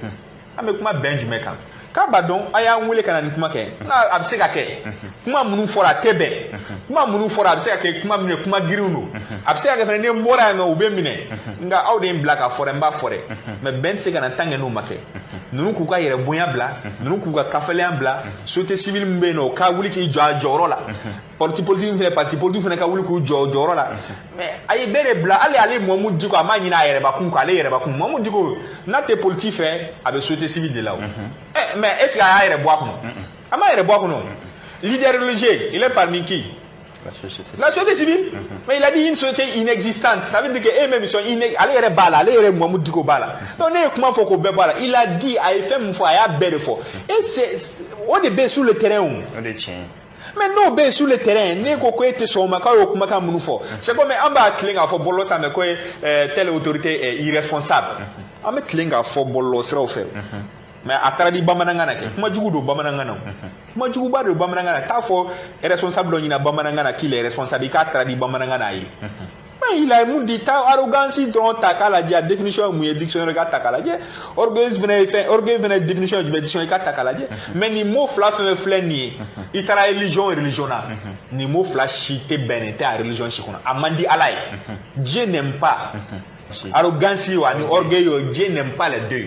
An bɛ kuma bɛn jumɛn kan? K'a b'a dɔn a y'an wele ka na nin kuma kɛ, n'a a bɛ se ka kɛ kuma minnu fɔra a tɛ bɛn, kuma minnu fɔra a bɛ se ka kɛ kuma min ye kuma girinw don, a bɛ se ka kɛ fɛnɛ ni n bɔra yan nɔ u bɛ minɛ, nka aw de ye n bila k'a fɔ dɛ, n b'a fɔ dɛ. Mais bɛn tɛ se ka na tant que n'o ma kɛ. Ninnu k'u ka yɛrɛ bonya bila, ninnu k'u ka kafalenya bila, société civile min bɛ yen nɔ o ka wuli k'i jɔ a jɔyɔrɔ la, parti politique fɛnɛ, parti politique fɛnɛ ka wuli k'u jɔ o jɔyɔrɔ la. Mais a ye bɛɛ de bila. Hali ale Mahmoud Dicko, a m'a ɲini a yɛrɛbakun kɔ, ale yɛrɛbakun Mahmoud Dicko n'a tɛ politique fɛ, a bɛ société civile de la o. Mais est ce que a y'a yɛrɛ bɔ a kɔnɔ? A m'a yɛrɛ bɔ a kɔnɔ. Leader religieux, il est parmi qui? La société. La société civile. Mais il a dit une société inexistante. Ça veut dire que eux-mêmes ils sont inex. Ale yɛrɛ b'a la, ale yɛrɛ Mahmoud Dicko b'a la. Donc ne ye kuma fɔ k'o bɛɛ b'a la. Il a dit, a ye fɛn min fɔ, a y'a bɛɛ de fɔ. Et c'est o de bɛ sur le terrain o. O de ye tiɲɛ ye. Mais n'o bɛ sur le terrain, ne ko ko e tɛ sɔn o ma, k'a y'o kumakan minnu fɔ. C'est comme an b'a tilen k'a fɔ bɔlɔlɔ sanfɛ ko telle autorité est irresponsable. An bɛ tilen k'a fɔ bɔlɔlɔ siraw fɛ. Mais a taara di bamanankan na kɛ. Kuma jugu don bamanankan na. Kuma juguba don bamanankan na. T'a fɔ responsable dɔ ɲɛna bamanankan na qu'il est responsable, i k'a traduit bamanankan na a ye. Mais il a mun di? Ta arrogance dɔrɔn ta k'a lajɛ, a définition ye mun ye dictionnaire, k'a ta k'a lajɛ. Orgueil fɛnɛ ye fɛn, orgueil fɛnɛ définition ye jumɛn dictionnaire, k'a ta k'a lajɛ. Mais nin mot fila fɛn fɛn filɛ nin ye, i taara religion na, nin mot fila si tɛ bɛn, nin tɛ a religion si kɔnɔ. A man di Ala ye. Dieu n'aime pas. Arrogance o ani orgueil o, Dieu n'aime pas les deux.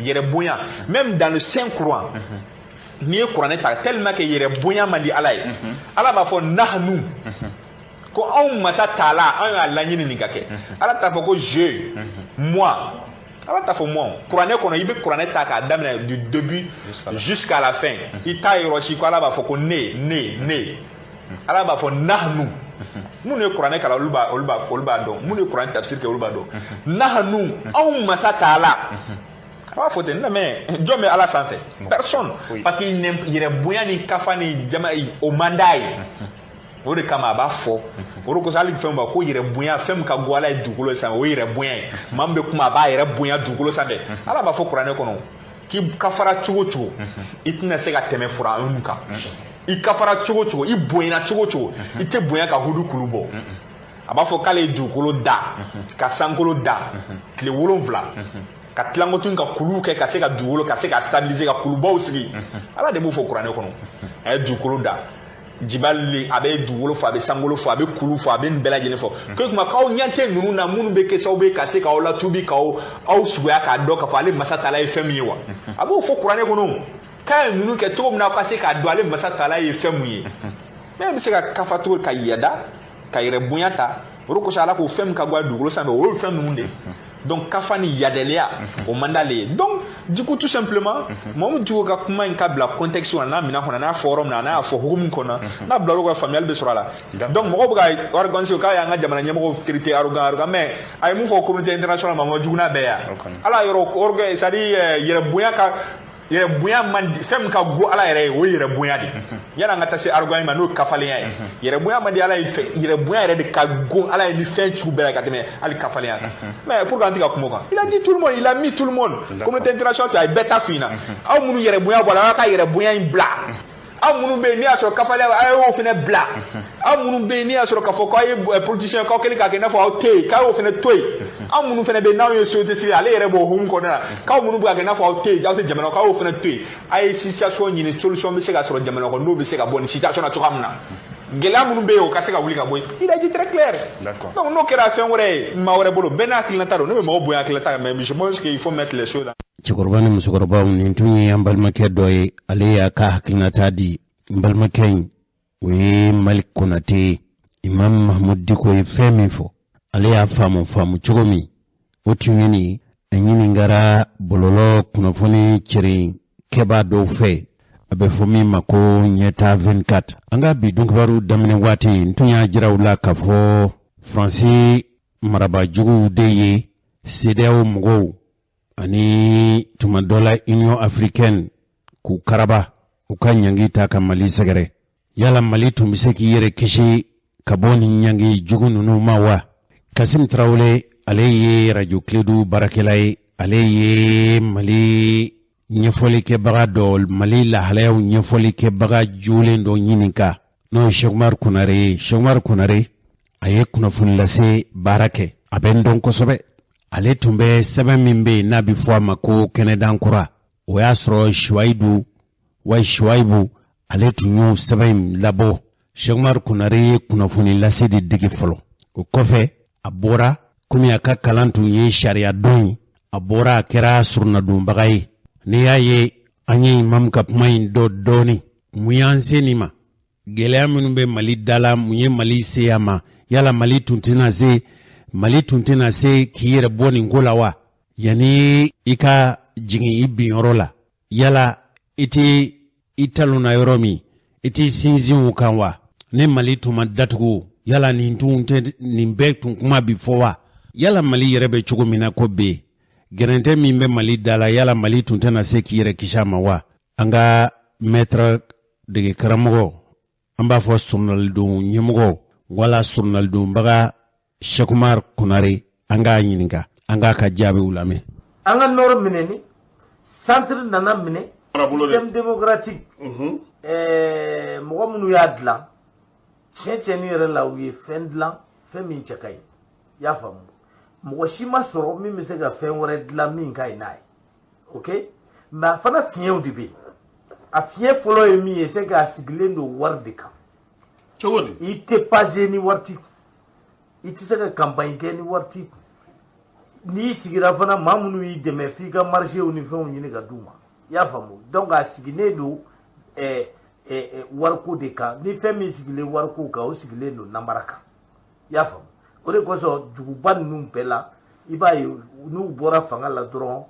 Yɛrɛ bonya, même dans le Saint Coran, n'i ye kuranɛ ta, tellement que yɛrɛ bonya man di Ala ye, Ala b'a fɔ nahnu, ko anw masa taala, anw y'a laɲini nin ka kɛ. Ala t'a fɔ ko je, moi. Ala t'a fɔ moi. Kuranɛ kɔnɔ, i bɛ kuranɛ ta k'a daminɛ du début jusqu'à la fin, i t'a yɔrɔ si ko Ala b'a fɔ ko ne, ne, ne. Ala b'a fɔ nahnu. Minnu ye kuranɛ kalan, olu b'a dɔn. Minnu ye kuranɛ tafsir kɛ, olu b'a dɔn. Nahnu, anw masa taala, a b'a fɔ ten. Mais jɔn bɛ Ala sanfɛ? Personne. Parce que yɛrɛ bonya ni kafa ni jama, o man d'a ye. O de kama a b'a fɔ. O de kosɔn hali fɛn b'a ko yɛrɛ bonya, fɛn min ka go Ala ye dugukolo sanfɛ, o ye yɛrɛ bonya ye. Maa min bɛ kuma, a b'a yɛrɛ bonya dugukolo sanfɛ. Ala b'a fɔ kuranɛ kɔnɔ k'i kafara cogo cogo, i tɛna se ka tɛmɛ Firawuna kan. I kafara cogo cogo, i bonyana cogo cogo, i tɛ bonya ka hudu kulu bɔ. A b'a fɔ k'ale ye dugukolo da ka sankolo da tile 7, ka tilankotun ka kuluw kɛ ka se ka dugukolo ka se ka stabiliser, ka kulubaw sigi. Ala de b'o fɔ kuranɛ kɔnɔ. A ye dugukolo da jibali, a bɛ dugukolo fɔ, a bɛ sankolo fɔ, a bɛ kulu fɔ, a bɛ nin bɛɛ lajɛlen fɔ. Ko tuma k'aw ɲɛ tɛ ninnu na minnu bɛ kɛ sababu ye ka se k'aw latubi, k'aw aw suguya, k'a dɔn k'a fɔ ale masa taala ye fɛn min ye wa? A b'o fɔ kuranɛ kɔnɔ k'a ye ninnu kɛ cogo min na, aw ka se k'a dɔn ale masa taala ye fɛn mun ye. Mais bɛ se ka kafa cogo ka yada ka yɛrɛ bonya ta? O de kosɔn Ala ko fɛn min ka bɔ a dugukolo sanfɛ, o ye fɛn ninnu de ye. Donc kafa ni yadɛliya, o man d'ale ye. Donc du coup, tout simplement, Mahmoud Dicko ka kuma in ka bila contexte kɔnɔ, n'a minɛn kɔnɔ, n'a fɔ yɔrɔ min na, n'a y'a fɔ hukumu kɔnɔ, n'a bila olu ka faamuyali bɛ sɔrɔ a la. Donc mɔgɔw bɛ ka arrogance, k'a y'an ka jamana ɲɛmɔgɔw traité arrogant, arrogant, mais a ye mun fɔ communauté internationale ma, ma jugu n'a bɛɛ ye. Ala yɔrɔ orgueil, c'est à dire yɛrɛ bonya ka Yɛrɛ bonya man di, fɛn min ka go Ala yɛrɛ ye, o ye yɛrɛ bonya de ye. Yanni an ka taa se arrogance ma, n'o ye kafalenya ye, yɛrɛ bonya man di Ala ye fɛ. Yɛrɛ bonya yɛrɛ de ka go Ala ye ni fɛn sugu bɛɛ la ka tɛmɛ hali kafalenya kan. Mais pourquoi an tɛ ka kuma o kan? Il a dit tout le monde, il a mis tout le monde, communauté internationale, a ye bɛɛ ta f'i ɲɛna. Aw minnu yɛrɛ bonya bɔ a la, aw ka yɛrɛ bonya in bila. Aw minnu bɛ yen n'i y'a sɔrɔ kafalenya, a y'o fana bila. Aw minnu bɛ yen n'i y'a sɔrɔ k'a fɔ k'aw ye politicien, k'aw kɛlen k'a kɛ i n'a fɔ aw tɛ yen, k'a y'o fana to yen. Aw minnu fana bɛ yen n'aw ye société civile, ale yɛrɛ b'o hukumu kɔnɔna la, k'aw minnu bɛ k'a kɛ i n'a fɔ aw tɛ yen, aw tɛ jamana, k'aw y'o fana to yen. A ye situation ɲini, solution bɛ se ka sɔrɔ jamana kɔnɔ, n'o bɛ se ka bɔ nin situation na cogoya min na, gɛlɛya minnu bɛ yen, o ka se ka wuli ka bɔ yen. Il a dit très clair. Donc n'o kɛra fɛn wɛrɛ ye maa wɛrɛ bolo, bɛɛ n'a hakilinata don. Ne bɛ mɔgɔ bonya hakilinata kan, mais je pense qu'il faut mettre les choses dans. Cɛkɔrɔba ni musokɔrɔbaw, nin tun ye an balimakɛ dɔ ye, ale y'a ka hakilinata di. N balimakɛ in, o ye Mali Konate ye. Imam Mahamud Diko ye fɛn min fɔ, ale y'a faamu faamu cogo min, o tun ye nin. A ɲininkara bɔlɔlɔ kunnafoni cɛrin kɛbaa dɔw fɛ, a bɛ fɔ min ma ko Ɲɛta 24. An ka bi dunkibaru daminɛ waati, n tun y'a jira u la k'a fɔ Faransi marabajuguw de ye CEDEAO mɔgɔw ani tuma dɔ la Union africaine k'u karaba, u ka ɲangi ta ka Mali sɛgɛrɛ. Yala Mali tun bɛ se k'i yɛrɛ kisi ka bɔ nin ɲangi jugu ninnu ma wa? Kasim Tarawele, ale ye Radio Kledu baarakɛla ye, ale ye Mali ɲɛfɔlikɛbaga dɔ, Mali lahalayaw ɲɛfɔlikɛbaga jolen dɔ ɲininka, n'o ye Sekumar Konare ye. Sekumar Konare, a ye kunnafoni lase baara kɛ, a bɛ n dɔn kosɛbɛ. Ale tun bɛ sɛbɛn min bɛ yen n'a bɛ fɔ a ma ko Kɛnɛdan Kura, o y'a sɔrɔ Suwayidu wa Suwayibu, ale tun y'o sɛbɛn in labɔ. Sekumar Konare ye kunnafoni lase de dege fɔlɔ. O kɔfɛ, a bɔra, komi a ka kalan tun ye sariya dɔn ye, a bɔra, a kɛra surunadonbaga ye. N'i y'a ye an ye imamu ka kuma in dɔ dɔɔni, mun y'an se nin ma? Gɛlɛya minnu bɛ Mali da la, mun ye Mali se a ma? Yala Mali tun tɛna se k'i yɛrɛ bɔ nin ko la wa? Yanni i ka jigin i binyɔrɔ la, yala i tɛ i talonna yɔrɔ min, i t'i sinsin o kan wa? Ni Mali tun ma datugu, yala nin tun tɛ nin bɛɛ tun kuma bi fɔ wa? Yala Mali yɛrɛ bɛ cogo min na ko bi, gɛrɛntɛ min bɛ Mali da la, yala Mali tun tɛna se k'i yɛrɛ kisi a ma wa? An ka maître dege karamɔgɔ, an b'a fɔ surunalidon ɲɛmɔgɔ wala surunalidonbaga Sekumar Konare, an k'a ɲininka, an k'a ka jaabiw lamɛn. An ka nord minɛni, centre nana minɛ. Système démocratique, mɔgɔ minnu y'a dilan, tiɲɛ tiɲɛni yɛrɛ la, u ye fɛn dilan, fɛn min cɛ ka ɲi. I y'a faamu? Mɔgɔ si ma sɔrɔ min bɛ se ka fɛn wɛrɛ dilan min ka ɲi n'a ye. Ok, mais a fana fiɲɛw de bɛ yen. A fiɲɛ fɔlɔ ye min ye, c'est que a sigilen don wari de kan. Cogo di? I tɛ passer ni wari t'i kun, i tɛ se ka campagne kɛ ni wari t'i kun. N'i sigira fana, maa minnu y'i dɛmɛ, f'i ka marché ni fɛnw ɲini ka d'u ma. I y'a faamu? Donc a sigilen don wariko de kan. Ni fɛn min sigilen wariko kan, o sigilen don namara kan. I y'a faamu? O de kosɔn duguba ninnu bɛɛ la, i b'a ye n'u bɔra fanga la dɔrɔn,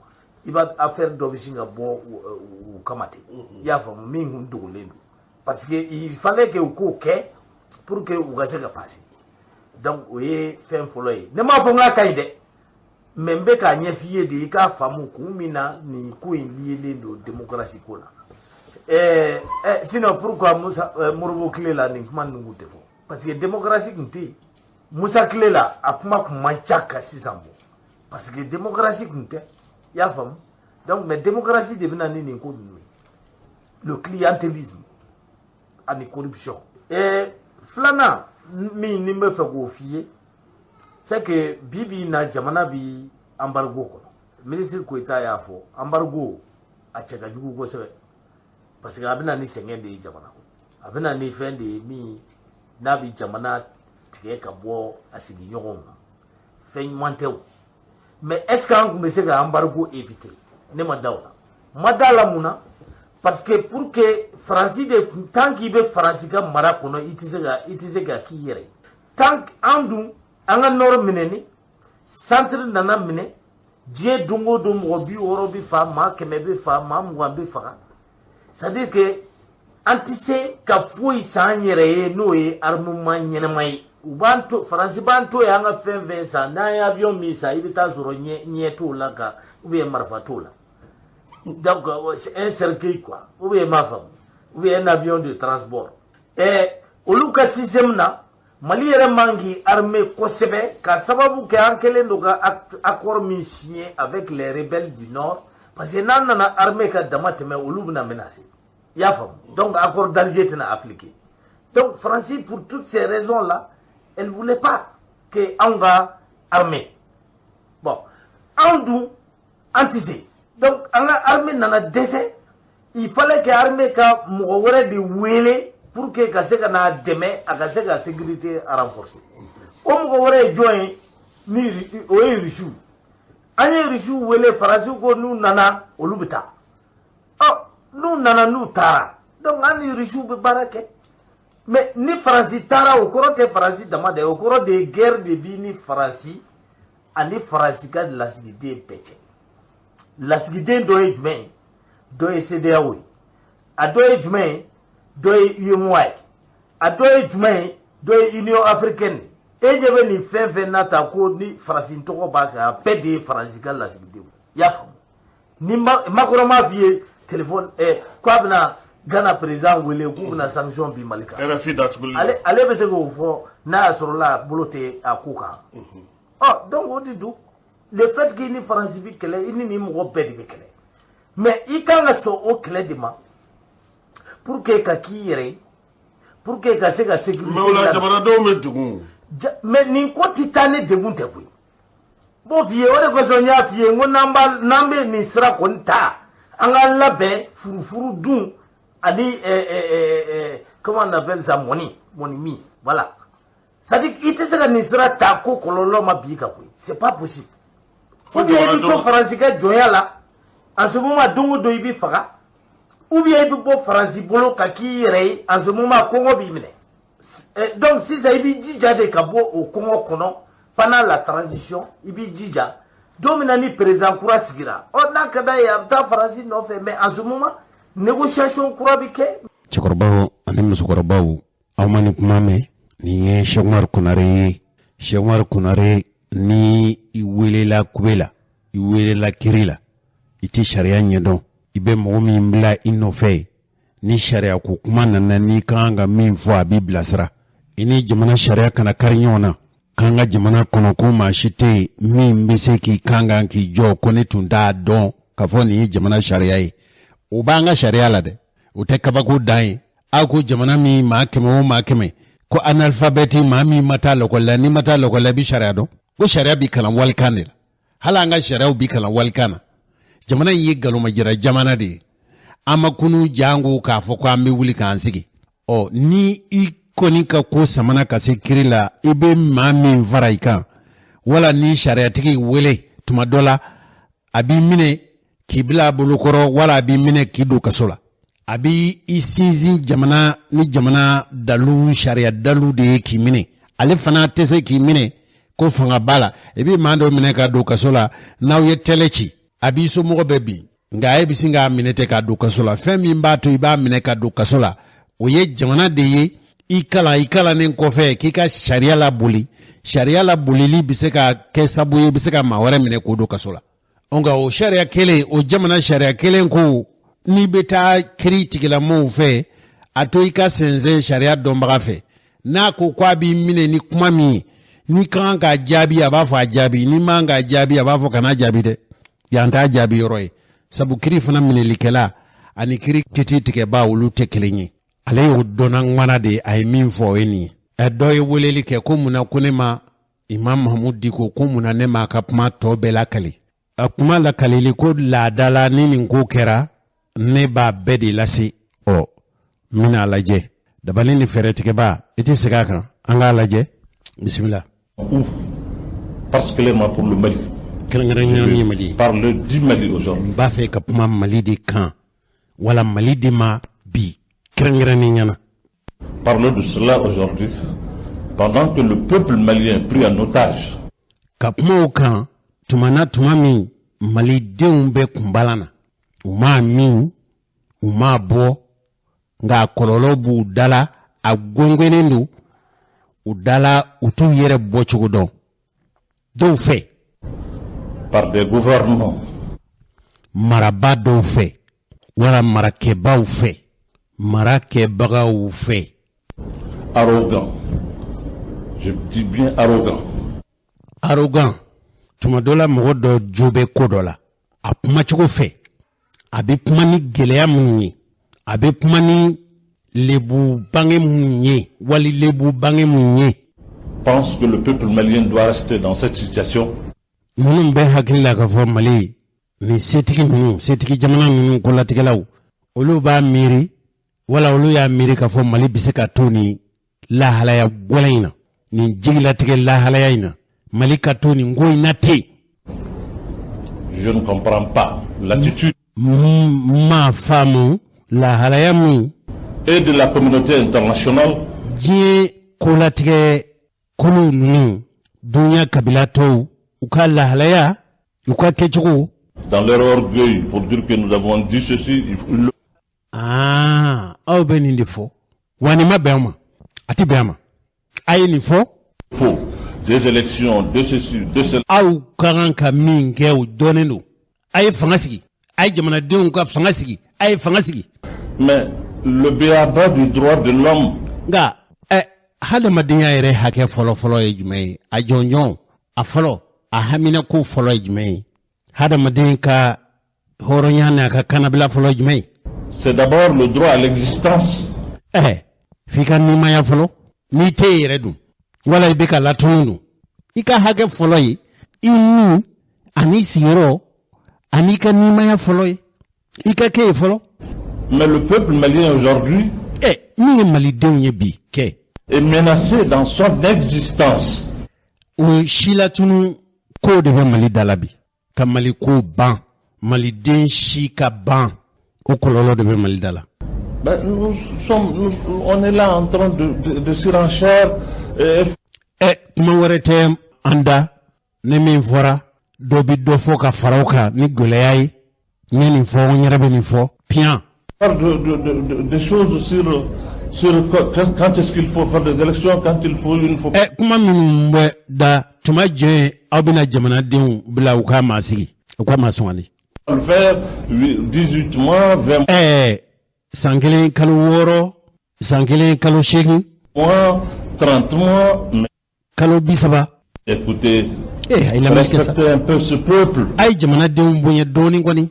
i b'a affaire dɔ bɛ sin ka bɔ u kama ten. I y'a faamu? Min kun dogolen don, parce que il fallait que u k'o kɛ pour que u ka se ka passer. Donc o ye fɛn fɔlɔ ye. Ne m'a fɔ n k'a ka ɲi dɛ, mais n bɛ k'a ɲɛf'i ye de, i k'a faamu kun min na nin ko in liélen don démocratie ko la. Sinon pourquoi Musa Modibo tile la nin kuma ninnu tun tɛ fɔ? Parce que démocratie tun tɛ yen. Musa tile la, a kuma tun man ca ka sisan bɔ, parce que démocratie tun tɛ. I y'a faamu? Donc mais démocratie de bɛ na ni nin ko ninnu ye, le clientélisme ani corruption. Filanan min ni n bɛ fɛ k'o f'i ye, c'est que bi bi in na, jamana bi embargo kɔnɔ. Ministre Koyita y'a fɔ, embargo a cɛ ka jugu kosɛbɛ, parce que a bɛ na ni sɛgɛn de ye jamana kɔnɔ, a bɛ na ni fɛn de ye min n'a bɛ jamana tigɛ ka bɔ a sigiɲɔgɔnw na. Fɛn ɲuman tɛ o. Mais est ce que an tun bɛ se ka embargo éviter? Ne ma da o la, n ma da la. Mun na? Parce que pour que Faransi de, tant k'i bɛ Faransi ka mara kɔnɔ, i tɛ se ka k'i yɛrɛ ye. Tant an dun an ka nord minɛni, centre nana minɛ. Diɲɛ don o don, mɔgɔ 60 bɛ fa, maa 100 bɛ fa, maa 20 bɛ faga. C'est à dire que an tɛ se ka foyi san an yɛrɛ ye n'o ye armement ɲɛnama ye. U b'an to, Faransi b'an to yen, an ka fɛn fɛn san, n'an ye avion min san, i bɛ taa sɔrɔ ɲɛ t'o la ka ou bien marifa t'o la. Donc c'est un cercueil quoi, ou bien ma femme, ou bien un avion de transport. Et olu ka système na, Mali yɛrɛ man k'i armé kosɛbɛ ka sababu kɛ an kɛlen don ka accord min signé avec les rebelles du nord, parce que n'an nana armée ka dama tɛmɛ, olu bɛna menacer, i y'a faamu. Donc accord d'Alger tɛna appliquer. Donc Faransi, pour toutes ces raisons là, elle voulait pas que anw ka armée. Bon, anw dun an tɛ se, donc an ka armée nana dɛsɛ. Il fallait que armée ka mɔgɔ wɛrɛ de wele pour que ka se ka n'a dɛmɛ, a ka se ka sécurité renforcer. O mɔgɔ wɛrɛ ye jɔn ye? Ni o ye Rusiw. An ye Rusiw wele, Faransiw ko n'u nana, olu bɛ taa. Ɔ, n'u nana, n'u taara, donc an ni Rusiw bɛ baara kɛ. Mais ni Faransi taara, o kɔrɔ tɛ Faransi dama dɛ, o kɔrɔ de ye guerre de bi ni Faransi ani Faransi ka lasigiden bɛɛ cɛ. Lasigiden dɔ ye jumɛn ye? Dɔ ye CEDEAO ye. A dɔ ye jumɛn ye? Dɔ ye UEMOA ye. A dɔ ye jumɛn ye? Dɔ ye Union africaine ye. E ɲɛ bɛ nin fɛn fɛn na ta ko ni farafin tɔgɔ b'a kan, a bɛɛ de ye Faransi ka lasigidenw, i y'a faamu. Ni Macron m'a f'i ye téléphone k'a bɛna Ghana président wele k'u bɛna sanction bin Mali kan, RFI datuguli, ale bɛ se k'o fɔ n'a y'a sɔrɔ la a bolo tɛ a ko kan. Ɔ, donc o de don, le fait que i ni Faransi bi kɛlɛ, i ni nin mɔgɔ bɛɛ de bɛ kɛlɛ, mais i kan ka sɔn o kɛlɛ de ma pour que ka k'i yɛrɛ ye, pour que ka se ka sécurité. Mais o la, jamanadenw bɛ degun. Mais nin ko ti taa ni degun tɛ koyi. N b'o f'i ye, o de kosɔn n y'a f'i ye n ko n'an b'a n'an bɛ nin sira kɔni ta, an k'an labɛn furufuru dun ani comment on appelle ça, mɔni mɔni min. Voilà, c'est à dire i tɛ se ka nin sira ta ko kɔlɔlɔ ma bin i kan koyi, c'est pas possible. Ou bien i bɛ to Faransi ka jɔnya la, en ce moment don o don i bɛ faga, ou bien i bɛ bɔ Faransi bolo ka k'i yɛrɛ ye, en ce moment kɔngɔ b'i minɛ. Donc sisan i b'i jija de ka bɔ o kɔngɔ kɔnɔ pendant la transition. I b'i jija, don min na ni président kura sigira, ɔ, n'a ka d'a ye, a bɛ taa Faransi nɔfɛ, mais en ce moment négociation kura bɛ kɛ. Cɛkɔrɔbaw ani musokɔrɔbaw, aw ma nin kuma mɛn. Nin ye Cheikh Umar Konare ye. Cheikh Umar Konare, ni i welela kube la, i welela kiri la, i tɛ sariya ɲɛdɔn, i bɛ mɔgɔ min bila i nɔfɛ ni sariya ko kuma nana, n'i ka kan ka min fɔ, a b'i bilasira. I ni jamana sariya kana kari ɲɔgɔn na. K'an ka jamana kɔnɔ ko maa si tɛ yen min bɛ se k'i kan kan k'i jɔ ko ne tun t'a dɔn k'a fɔ nin ye jamana sariya ye. O b'an ka sariya la dɛ, o tɛ kabako dan ye. Aw ko jamana min maa 100 o maa 100 ko analphabète, maa min ma taa lakɔli la, n'i ma taa lakɔli la, i bɛ sariya dɔn? Ko sariya b'i kalan walikan de la. Hali an ka sariyaw b'i kalan walikan na. Jamana in ye galomajira jamana de ye. An ma kunu jango k'a fɔ ko an bɛ wuli k'an sigi. Ɔ, ni i kɔni ka ko samana ka se kiri la, i bɛ maa min fara i kan, wala ni sariyatigi wele, tuma dɔ la a b'i minɛ k'i bila a bolokɔrɔ, wala a b'i minɛ k'i don kaso la. A b'i i sinsin jamana ni jamana dalu, sariya dalu de ye k'i minɛ. Ale fana tɛ se k'i minɛ ko fanga b'a la. I bɛ maa dɔ minɛ ka don kaso la, n'aw ye tɛlɛ ci, a b'i somɔgɔ bɛɛ bin, nka e bɛ sin k'a minɛ ten k'a don kaso la. Fɛn min b'a to i b'a minɛ ka don kaso la, o ye jamana de ye i kalan, i kalannen kɔfɛ k'i ka sariya laboli. Sariya labolili bɛ se ka kɛ sababu ye i bɛ se ka maa wɛrɛ minɛ k'o don kaso la. Nka o sariya kelen, o jamana sariya kelen ko n'i bɛ taa kiri tigilamɔgɔw fɛ, a to i ka sɛnsɛn sariya dɔnbaga fɛ. N'a ko k'a b'i minɛ ni kuma min ye, n'i ka kan k'a jaabi, a b'a fɔ a jaabi, n'i man k'a jaabi, a b'a fɔ kana jaabi dɛ, yan t'a jaabi yɔrɔ ye. Sabu kiri fana minɛlikɛla ani kiri kiti tigɛbaa, olu tɛ kelen ye. Ale y'o dɔnna ŋana de ye. A ye min fɔ, o ye nin ye. Ɛ, dɔ ye weleli kɛ ko munna ko ne ma Imam Mahamudu Diko, ko munna ne m'a ka kuma tɔ bɛɛ lakali. A kuma lakalili ko laada la, ni nin ko kɛra, ne b'a bɛɛ de lase. Ɔ, n bɛna a lajɛ. Dabali ni fɛɛrɛtigɛba, i tɛ segin a kan, an k'a lajɛ. Bisimila. Ou particulièrement pour le Mali. Kɛrɛnkɛrɛnnenya min ye Mali ye. Parler du Mali aujourd'hui. N b'a fɛ ka kuma Mali de kan, wala Mali de ma bi kɛrɛnkɛrɛnnenya na. Parler de cela aujourd'hui, pendant que le peuple malien est pris en otage. Ka kuma o kan tuma na, tuma min malidenw bɛ kunbalan na, u m'a min, u m'a bɔ, nka a kɔlɔlɔ b'u da la, a gwɛngwɛnnen don u da la, u t'u yɛrɛ bɔcogo dɔn dɔw fɛ. Par des gouvernements. Maraba dɔw fɛ wala marakɛbaw fɛ, marakɛbagaw fɛ. Arrogant. Je dis bien arrogant. Arrogant. Tuma dɔ la, mɔgɔ dɔ jo bɛ ko dɔ la, a kumacogo fɛ, a bɛ kuma ni gɛlɛya minnu ye, a bɛ kuma ni lebu bange minnu ye, wali lebu bange minnu ye. Pense que le peuple malien doit rester dans cette situation. Minnu bɛ hakili la k'a fɔ Mali ni setigi ninnu, setigi jamana ninnu kolatigɛlaw, olu b'a miiri wala olu y'a miiri k'a fɔ Mali bɛ se ka to nin lahalaya gɛlɛn in na, nin jigilatigɛ lahalaya in na, Mali ka to nin ko in na ten. Je ne comprends pas l'attitude N m'a faamu lahalaya min et de la communauté internationale diɲɛ kolatigɛ kulu ninnu, dunuya kabila tɔw, u ka lahalaya, u ka kɛcogo. Dans leur orgueil pour dire que nous avons dit ceci, il Aa, aw bɛ nin de fɔ wa, nin ma bɛn a ma, a tɛ bɛn a ma, a ye nin fɔ. Faut des élections, de ceci, de cela. Aw ka kan ka min kɛ, o dɔnnen don. A ye fanga sigi, a ye jamanadenw ka fanga sigi, a ye fanga sigi. Mais le b.a.-ba du droit de l'homme, Nka ɛ hadamadenya yɛrɛ hakɛ fɔlɔfɔlɔ ye jumɛn ye? A jɔnjɔn, a fɔlɔ, a haminako fɔlɔ ye jumɛn ye? Hadamaden ka hɔrɔnya n'a ka kannabila fɔlɔ ye jumɛn ye? C'est d'abord le droit à l'existence. F'i ka nimaya fɔlɔ. N'i tɛ yen yɛrɛ dun, wala i bɛ ka latunu dun, i ka hakɛ fɔlɔ ye i ni ani sigiyɔrɔ ani ka nimaya fɔlɔ ye, i ka kɛ yen fɔlɔ. Mais le peuple malien aujourd'hui Min ye malidenw ye bi kɛ est menacé dans son existence. O silatunu ko de bɛ Mali da la bi, ka Mali ko ban, maliden si ka ban, o kɔlɔlɔ de bɛ Mali da la. Ben, nous sommes, nous- on est là en train de surenchère. Et Kuma wɛrɛ tɛ an da ni min fɔra, dɔ bi dɔ fɔ ka fara o kan ni gɛlɛya ye. N ye nin fɔ, n yɛrɛ bɛ nin fɔ piyan. Faire des choses sur quand est-ce qu'il faut faire des élections, quand il faut, il ne faut pas. Kuma minnu bɛ da tuma jɛ, aw bɛna jamanadenw bila u ka maa sigi, u ka maa sugandi. Le faire, 18 mois, 20 San 1 kalo 6, san 1 kalo 8 mois, 30 mois. Mais kalo 30. écoutez, A ye lamɛnni kɛ sa. Respectez un peu ce peuple. A ye jamanadenw bonya dɔɔnin kɔni.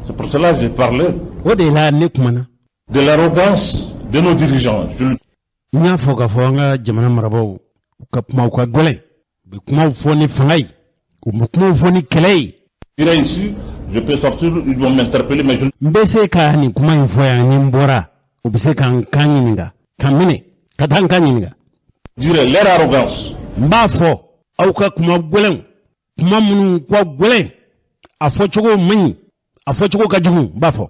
C'est pour cela que j'ai parlé O de la ne kumana de l'arrogance de nos dirigeants. Je le N y'a fɔ k'a fɔ an ka jamana marabaaw, u ka kuma, u ka gɛlɛn, u bɛ kumaw fɔ ni fanga ye, u bɛ kumaw fɔ ni kɛlɛ ye. Dirais ici, je peux sortir, ils vont m'interpeller, mais je N bɛ se ka nin kuma in fɔ yan, ni n bɔra, u bɛ se ka n kan ɲininka, ka minɛ ka taa n kan ɲininka. Dirais leur arrogance. N b'a fɔ aw ka kuma gɛlɛnw, kuma minnu ka gɛlɛn, a fɔcogo man ɲi, a fɔcogo ka jugu, n b'a fɔ.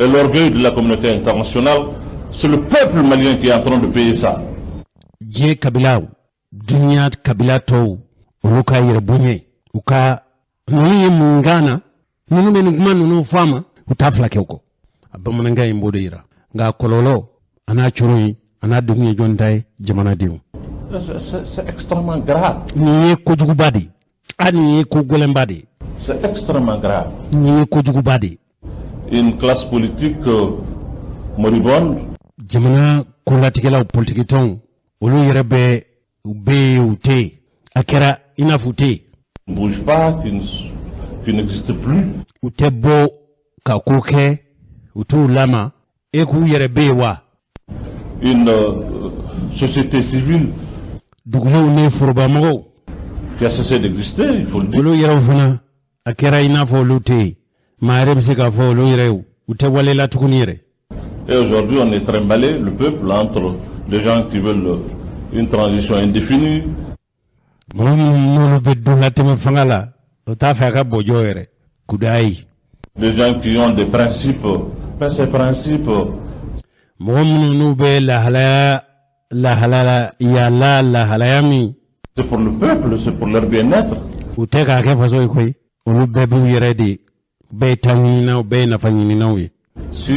Et l'orgueil de la communauté internationale, c'est le peuple malien qui est en train de payer ça. Diɲɛ kabilaw, duniya kabila tɔw, olu ka yɛrɛ bonya, u ka ninnu ye mun kan na, ninnu bɛ nin kuma ninnu fɔ a ma, u t'a fila kɛ o kɔ. A bamanankan in b'o de yira, nka a kɔlɔlɔ a n'a coro ye, a n'a degun ye jɔnni ta ye? Jamanadenw. C'est extrêmement grave. Nin ye kojuguba de ye, a nin ye ko gɛlɛnba de ye. C'est extrêmement grave. Nin ye kojuguba de ye. Une classe politique moribonde. Jamana kolatigɛlaw, politikitɔnw, olu yɛrɛ bɛ, u bɛ yen, u tɛ yen, a kɛra i n'a fɔ u tɛ yen. Ne bouge pas, qui n'existe plus. U tɛ bɔ ka ko kɛ, u t'u lama e k'u yɛrɛ bɛ yen wa. Une société civile Dugulenw ni forobamɔgɔw qui a cessé d'exister, il faut le dire. Olu yɛrɛw fana, a kɛra i n'a fɔ olu tɛ yen. Maa yɛrɛ bɛ se k'a fɔ olu yɛrɛ, u tɛ wale la tuguni yɛrɛ. Et aujourd'hui, on est trimballé, le peuple, entre des gens qui veulent une transition indéfinie, Mɔgɔ minnu n'olu bɛ don latɛmɛ fanga la, o t'a fɛ a ka bɔjɔ yɛrɛ kudayi. Des gens qui ont des principes. Mais ces principes, Mɔgɔ minnu n'u bɛ lahalaya lahalaya yala lahalaya min c'est pour le peuple, c'est pour leur bien-être. U tɛ k'a kɛ faso ye koyi, olu bɛɛ b'u yɛrɛ de, u bɛɛ ye ta ɲininaw, bɛɛ ye nafa ɲininaw ye. Si,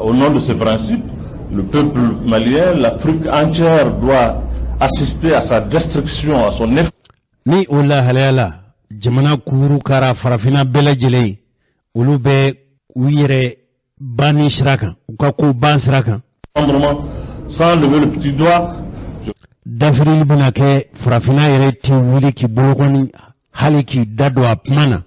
au nom de ces principes, le peuple malien, l'Afrique entière doit assister à sa destruction, à son Ni o lahalaya la, jamana kuru kara, farafinna bɛɛ lajɛlen ye, Olu bɛ u yɛrɛ banni sira kan, u ka ko ban sira kan. Sans lever le petit doigt. Dafirili bɛna kɛ, farafinna yɛrɛ tɛ wuli k'i bolokɔni, hali k'i da don a kuma na.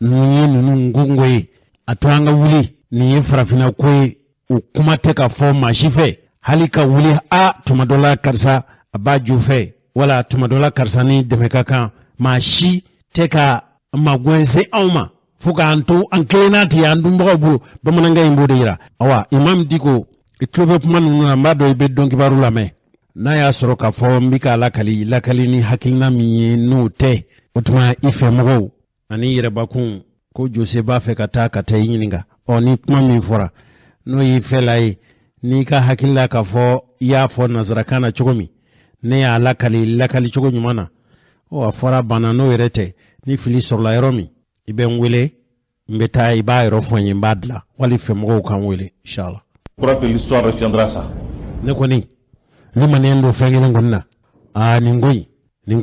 Nin ye ninnu ngongo ye, a to an ka wuli. Nin ye farafinna ko ye, o kuma tɛ ka fɔ maa si fɛ, hali ka wuli. A tuma dɔ la karisa a b'a ju fɛ, wala tuma dɔ la karisa ni dɛmɛ ka kan. Maa si tɛ ka magɛn se anw ma fo k'an to an kelenna ten, an dunbagaw bolo. Bamanankan in b'o de yira. Awa, Imam Diko, i tulo bɛ kuma ninnu na, n b'a dɔn i bɛ dɔn kibaru lamɛn. N'a y'a sɔrɔ k'a fɔ n bɛ k'a lakali lakali ni hakilina min ye, n'o tɛ, o tuma i fɛmɔgɔw ani yɛrɛbakun ko Jose b'a fɛ ka taa i ɲininka. Ɔ, ni kuma min fɔra, n'o y'i fɛla ye, n'i ka hakili la k'a fɔ i y'a fɔ nanzarakan na cogo min, ne y'a lakali lakali cogo ɲuman na, ɔ, a fɔra banna. N'o yɛrɛ tɛ, ni fili sɔrɔla yɔrɔ min, i bɛ n wele, n bɛ taa, i b'a yɔrɔ fɔ n ye, n b'a dilan, wali fɛmɔgɔw k'an wele, inshallah. Je crois que l'histoire retiendra ça. Ne kɔni limaniya don fɛn kelen kɔni na. Aa, nin ko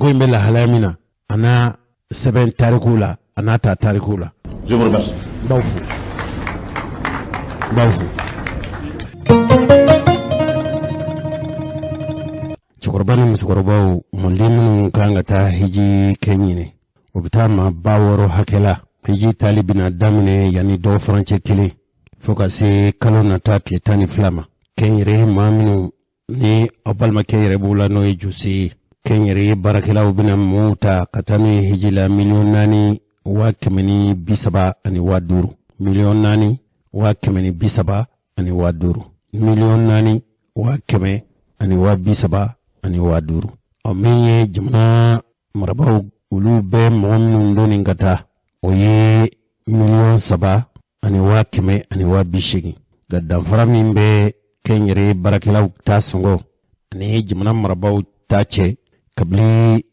in bɛ lahalaya min na, a n'a sɛbɛn tarikuw la, a n'a ta tarikuw la. Je vous remercie. N b'aw fo, n b'aw fo. Cɛkɔrɔba ni musokɔrɔbaw, manden minnu kan ka taa hiji kɛ ɲinɛ, o bɛ taa maa 6000 hakɛ la. Hiji taali bɛna daminɛ yanni dɔw furancɛ kelen fo ka se kalo nata tile 12 ma. Kɛnyɛrɛye maa minnu ni aw balimakɛ yɛrɛ b'o la, n'o ye Jose ye, kɛnyɛrɛye baarakɛlaw bɛna mɔɔw ta ka taa n'u ye hiji la 4,135,000, 4,135,000, 4,135,000. Ɔ, min ye jamana marabaaw, olu bɛ mɔgɔ minnu donni ka taa, o ye 3,180,000. Nka danfara min bɛ kɛnyɛrɛye baarakɛlaw ta sɔngɔ ani jamana marabaaw ta cɛ, kabini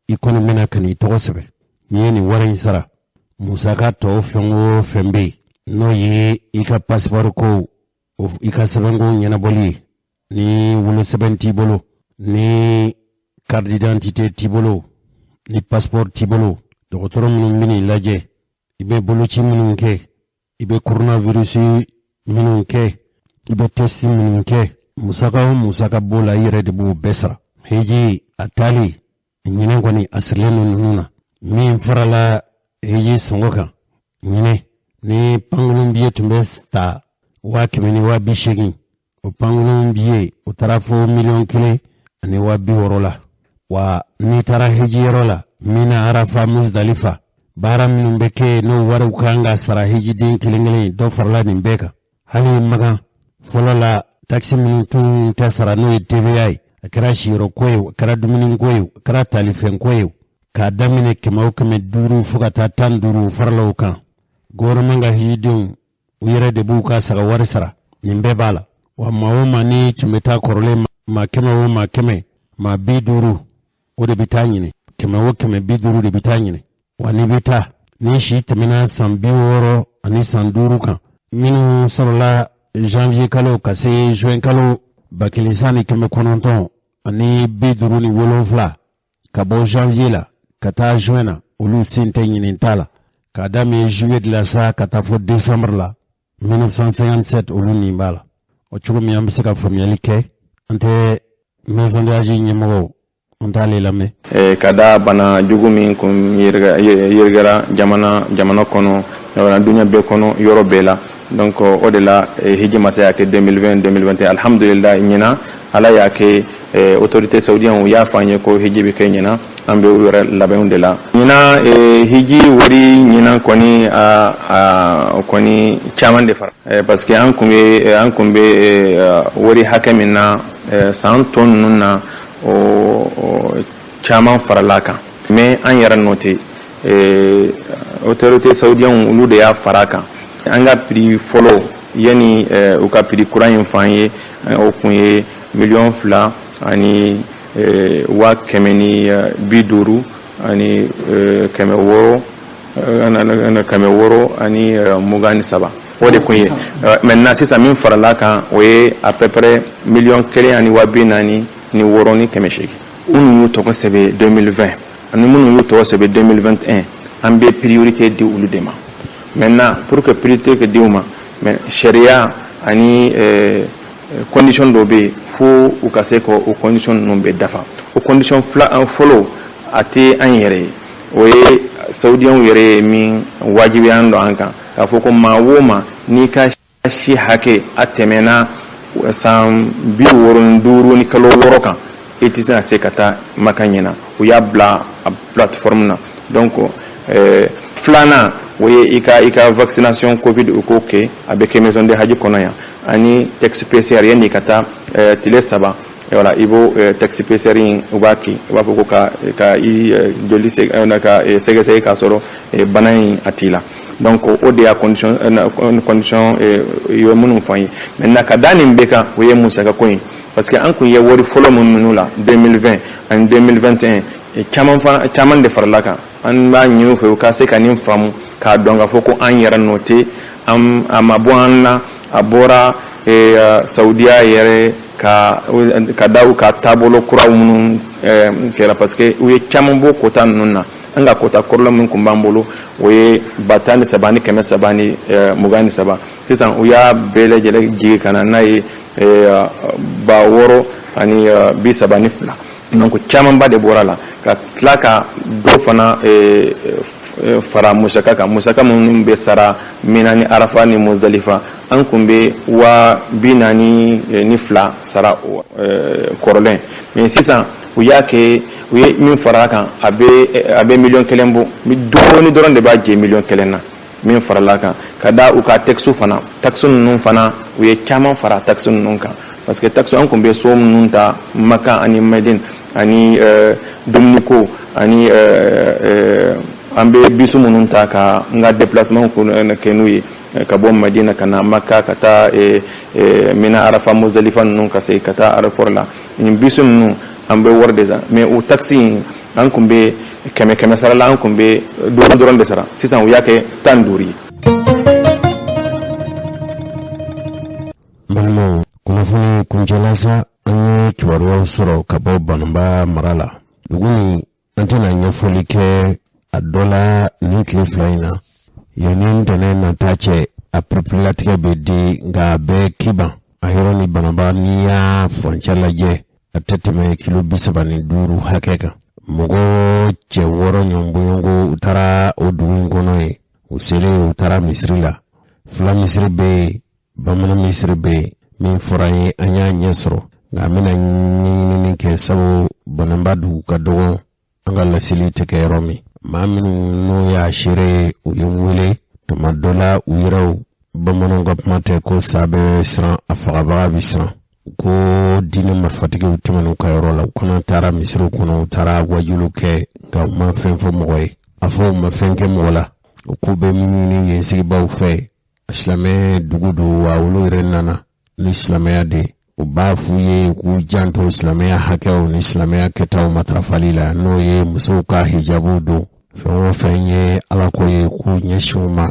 i kɔni bɛna ka n'i tɔgɔ sɛbɛn, n'i ye nin wari in sara, musaka tɔw fɛn o fɛn bɛ yen, n'o ye i ka passeport ko, i ka sɛbɛnko ɲɛnabɔli ye, ni wolosɛbɛn t'i bolo, ni carte d'identité t'i bolo, ni passeport t'i bolo, dɔgɔtɔrɔ minnu bɛ n'i lajɛ, i bɛ boloci minnu kɛ, i bɛ coronavirus minnu kɛ, i bɛ test minnu kɛ, musaka o musaka b'o la, i yɛrɛ de b'o bɛɛ sara. Hiji a taali ɲinɛ kɔni, a sirilen don ninnu na. Min farala hiji sɔngɔ kan ɲinɛ, ni pankurun biye tun bɛ ta 180,000, o pankurun biye o taara fo 1,060,000 la. Wa n'i taara hiji yɔrɔ la, Mina, Arafa, Musdalifa, baara minnu bɛ kɛ, n'o wariw kan ka sara hijiden kelen kelen, dɔ farala nin bɛɛ kan. Hali Makan fɔlɔ la, takisi minnu tun tɛ sara, n'o ye TVA ye, a kɛra siyɔrɔko ye, a kɛra dumuniko ye, a kɛra talifɛnko ye, k'a daminɛ 100 o 500 fo ka taa 15, farala o kan. Gouvernement ka hijidenw, u yɛrɛ de b'u ka saga wari sara. Nin bɛɛ b'a la. Wa maa o maa ni tun bɛ taa kɔrɔlen, maa 100 o maa 100, maa 50 o de bɛ taa ɲini. 100 o 100, 50 de bɛ taa ɲini. Wa n'i bɛ taa, ni si tɛmɛna san 65 kan, minnu sɔrɔla janvier kalo ka se juin kalo 1957, ka bɔ janvier la ka taa juin na, olu sen tɛ ɲinin t'a la. K'a daminɛ juillet de la sa ka taa fɔ décembre la 1957, olu nin b'a la. O cogo min, an bɛ se ka faamuyali kɛ, an tɛ maison de hajj ɲɛmɔgɔw, an t'ale lamɛn. Ka da bana jugu min kun yirigara jamana kɔnɔ, duɲa bɛɛ kɔnɔ, yɔrɔ bɛɛ la. Donc o de la hiji ma se ka kɛ 2020, 2021. Alhamdulillah, ɲinan Ala y'a kɛ, autorité saoudien u y'a fɔ an ye ko hiji bɛ kɛ ɲinan. An bɛ u yɛrɛ labɛnw de la ɲinan. Hiji wari ɲinan kɔni, a kɔni caman de fara, parce que an kun bɛ wari hakɛ min na san tɔ ninnu na, o caman farala kan. Mais an yɛrɛ nɔ tɛ, autorité saoudien olu de y'a fara a kan. An ka prix fɔlɔ, yanni u ka prix kura in fɔ an ye, o kun ye 2,150,600, 623, o de kun ye. Maintenant sisan, min farala kan, o ye à peu près 1,046,800. Minnu y'u tɔgɔ sɛbɛn 2020 ani minnu y'u tɔgɔ sɛbɛn 2021, an bɛ priorité di olu de ma. Maintenant, pour que priorité ka di u ma, mais sariya ani condition dɔw bɛ yen fo u ka se ka o condition ninnu bɛɛ dafa. O condition fila fɔlɔ, a tɛ an yɛrɛ ye, o ye saoudiens yɛrɛ ye min wajibiya don an kan, k'a fɔ ko maa o maa n'i ka si hakɛ a tɛmɛna san 65 ni kalo 6 kan, i tɛ se se ka taa Maka ɲɛna. U y'a bila a plateforme na. Donc filanan, o ye i ka vaccination Covid, u k'o kɛ, a bɛ kɛ maison de hajj kɔnɔ yan, ani test PCR yanni ka taa tile 3. Voilà, i b'o test PCR in, u b'a kɛ, u b'a fɔ ko ka i joli ka sɛgɛsɛgɛ k'a sɔrɔ bana in a t'i la. Donc o de y'a condition i ye minnu fɔ an ye. Maintenant, ka da nin bɛɛ kan, o ye musaka ko ye, parce que an kun ye wari fɔlɔ minnu la 2020 ani 2021, caman fana caman de farala kan. An b'a ɲini u fɛ u ka se ka nin faamu, k'a dɔn k'a fɔ ko an yɛrɛ nɔ tɛ, a ma bɔ an na, a bɔra Saudiya yɛrɛ ka da u ka taabolo kuraw minnu kɛra, parce que u ye caman bɔ quota ninnu na. An ka quota kɔrɔla min tun b'an bolo, o ye 13,323. Sisan u y'a bɛɛ lajɛlen jigin ka na n'a ye 6,032. Donc camanba de bɔra la, ka tila ka dɔ fana fara musaka kan. Musaka minnu bɛ sara Mina ni Arafa ni Muzalifa, an kun bɛ 42,000 sara kɔrɔlen, mais sisan u y'a kɛ, u ye min fara a kan, a bɛ miliyɔn 1 bɔ. Dɔɔni dɔrɔn de b'a jɛ miliyɔn 1 na min farala kan. Ka da u ka taxe fana, taxe ninnu fana, u ye caman fara taxe ninnu kan, parce que taxe an kun bɛ so minnu ta Maka ani Medine ani dumuniko ani an bɛ bus minnu ta ka n ka déplacement kɛ n'u ye ka bɔ Madina ka na Maka, ka taa Mina, Arafa, Muzalifa ninnu, ka segin ka taa aéroport la, nin bus ninnu, an bɛ wari de san. Mais o taxe in, an kun bɛ kɛmɛ kɛmɛ sara la, an kun bɛ 5 dɔrɔn de sara, sisan u y'a kɛ 15 ye. Balimaw, kunnafoni kuncɛla sa, an ye kibaruyaw sɔrɔ ka bɔ Bananba mara la. Dugu nin, an tɛna ɲɛfɔli kɛ a dɔ la nin tile 2 in na. Yanni ntɛnɛn nata cɛ, a pereperelatigɛ bɛ di, nka a bɛ Kiban. A yɔrɔ ni Bananba, n'i y'a furancɛ lajɛ, a tɛ tɛmɛ kilo 35 hakɛ kan. Mɔgɔ cɛ 6 ɲɔgɔn bɔɲɔgɔnko, u taara o dugu in kɔnɔ yen. U selen, u taara misiri la. Fula misiri bɛ yen, bamanan misiri bɛ yen. Min fɔra an ye, an y'a ɲɛ sɔrɔ, nka an bɛna ɲɛɲinini kɛ, sabu Bananba dugu ka dɔgɔn, an ka laseli tɛ kɛ yɔrɔ min. Maa minnu n'o y'a seere ye, u ye n wele tuma dɔ la. U yɛrɛw, bamananw ka kuma tɛ ko sa bɛ siran a fagabaga bɛ siran, ko diinɛ marifatigiw tɛmɛn'u ka yɔrɔ la, u kana taara misiriw kɔnɔ, u taara wajuliw kɛ, nka u ma fɛn fɔ mɔgɔ ye. A fɔ u ma fɛn kɛ mɔgɔ la. U k'u bɛ min ɲini yen sigibaw fɛ, silamɛ dugu don wa, olu yɛrɛ nana ni silamɛya de ye. U b'a f'u ye k'u janto silamɛya hakɛw ni silamɛya kɛtaw matarafali la, n'o ye musow ka hijabu don, fɛn o fɛn ye alako ye, k'u ɲɛsin u ma.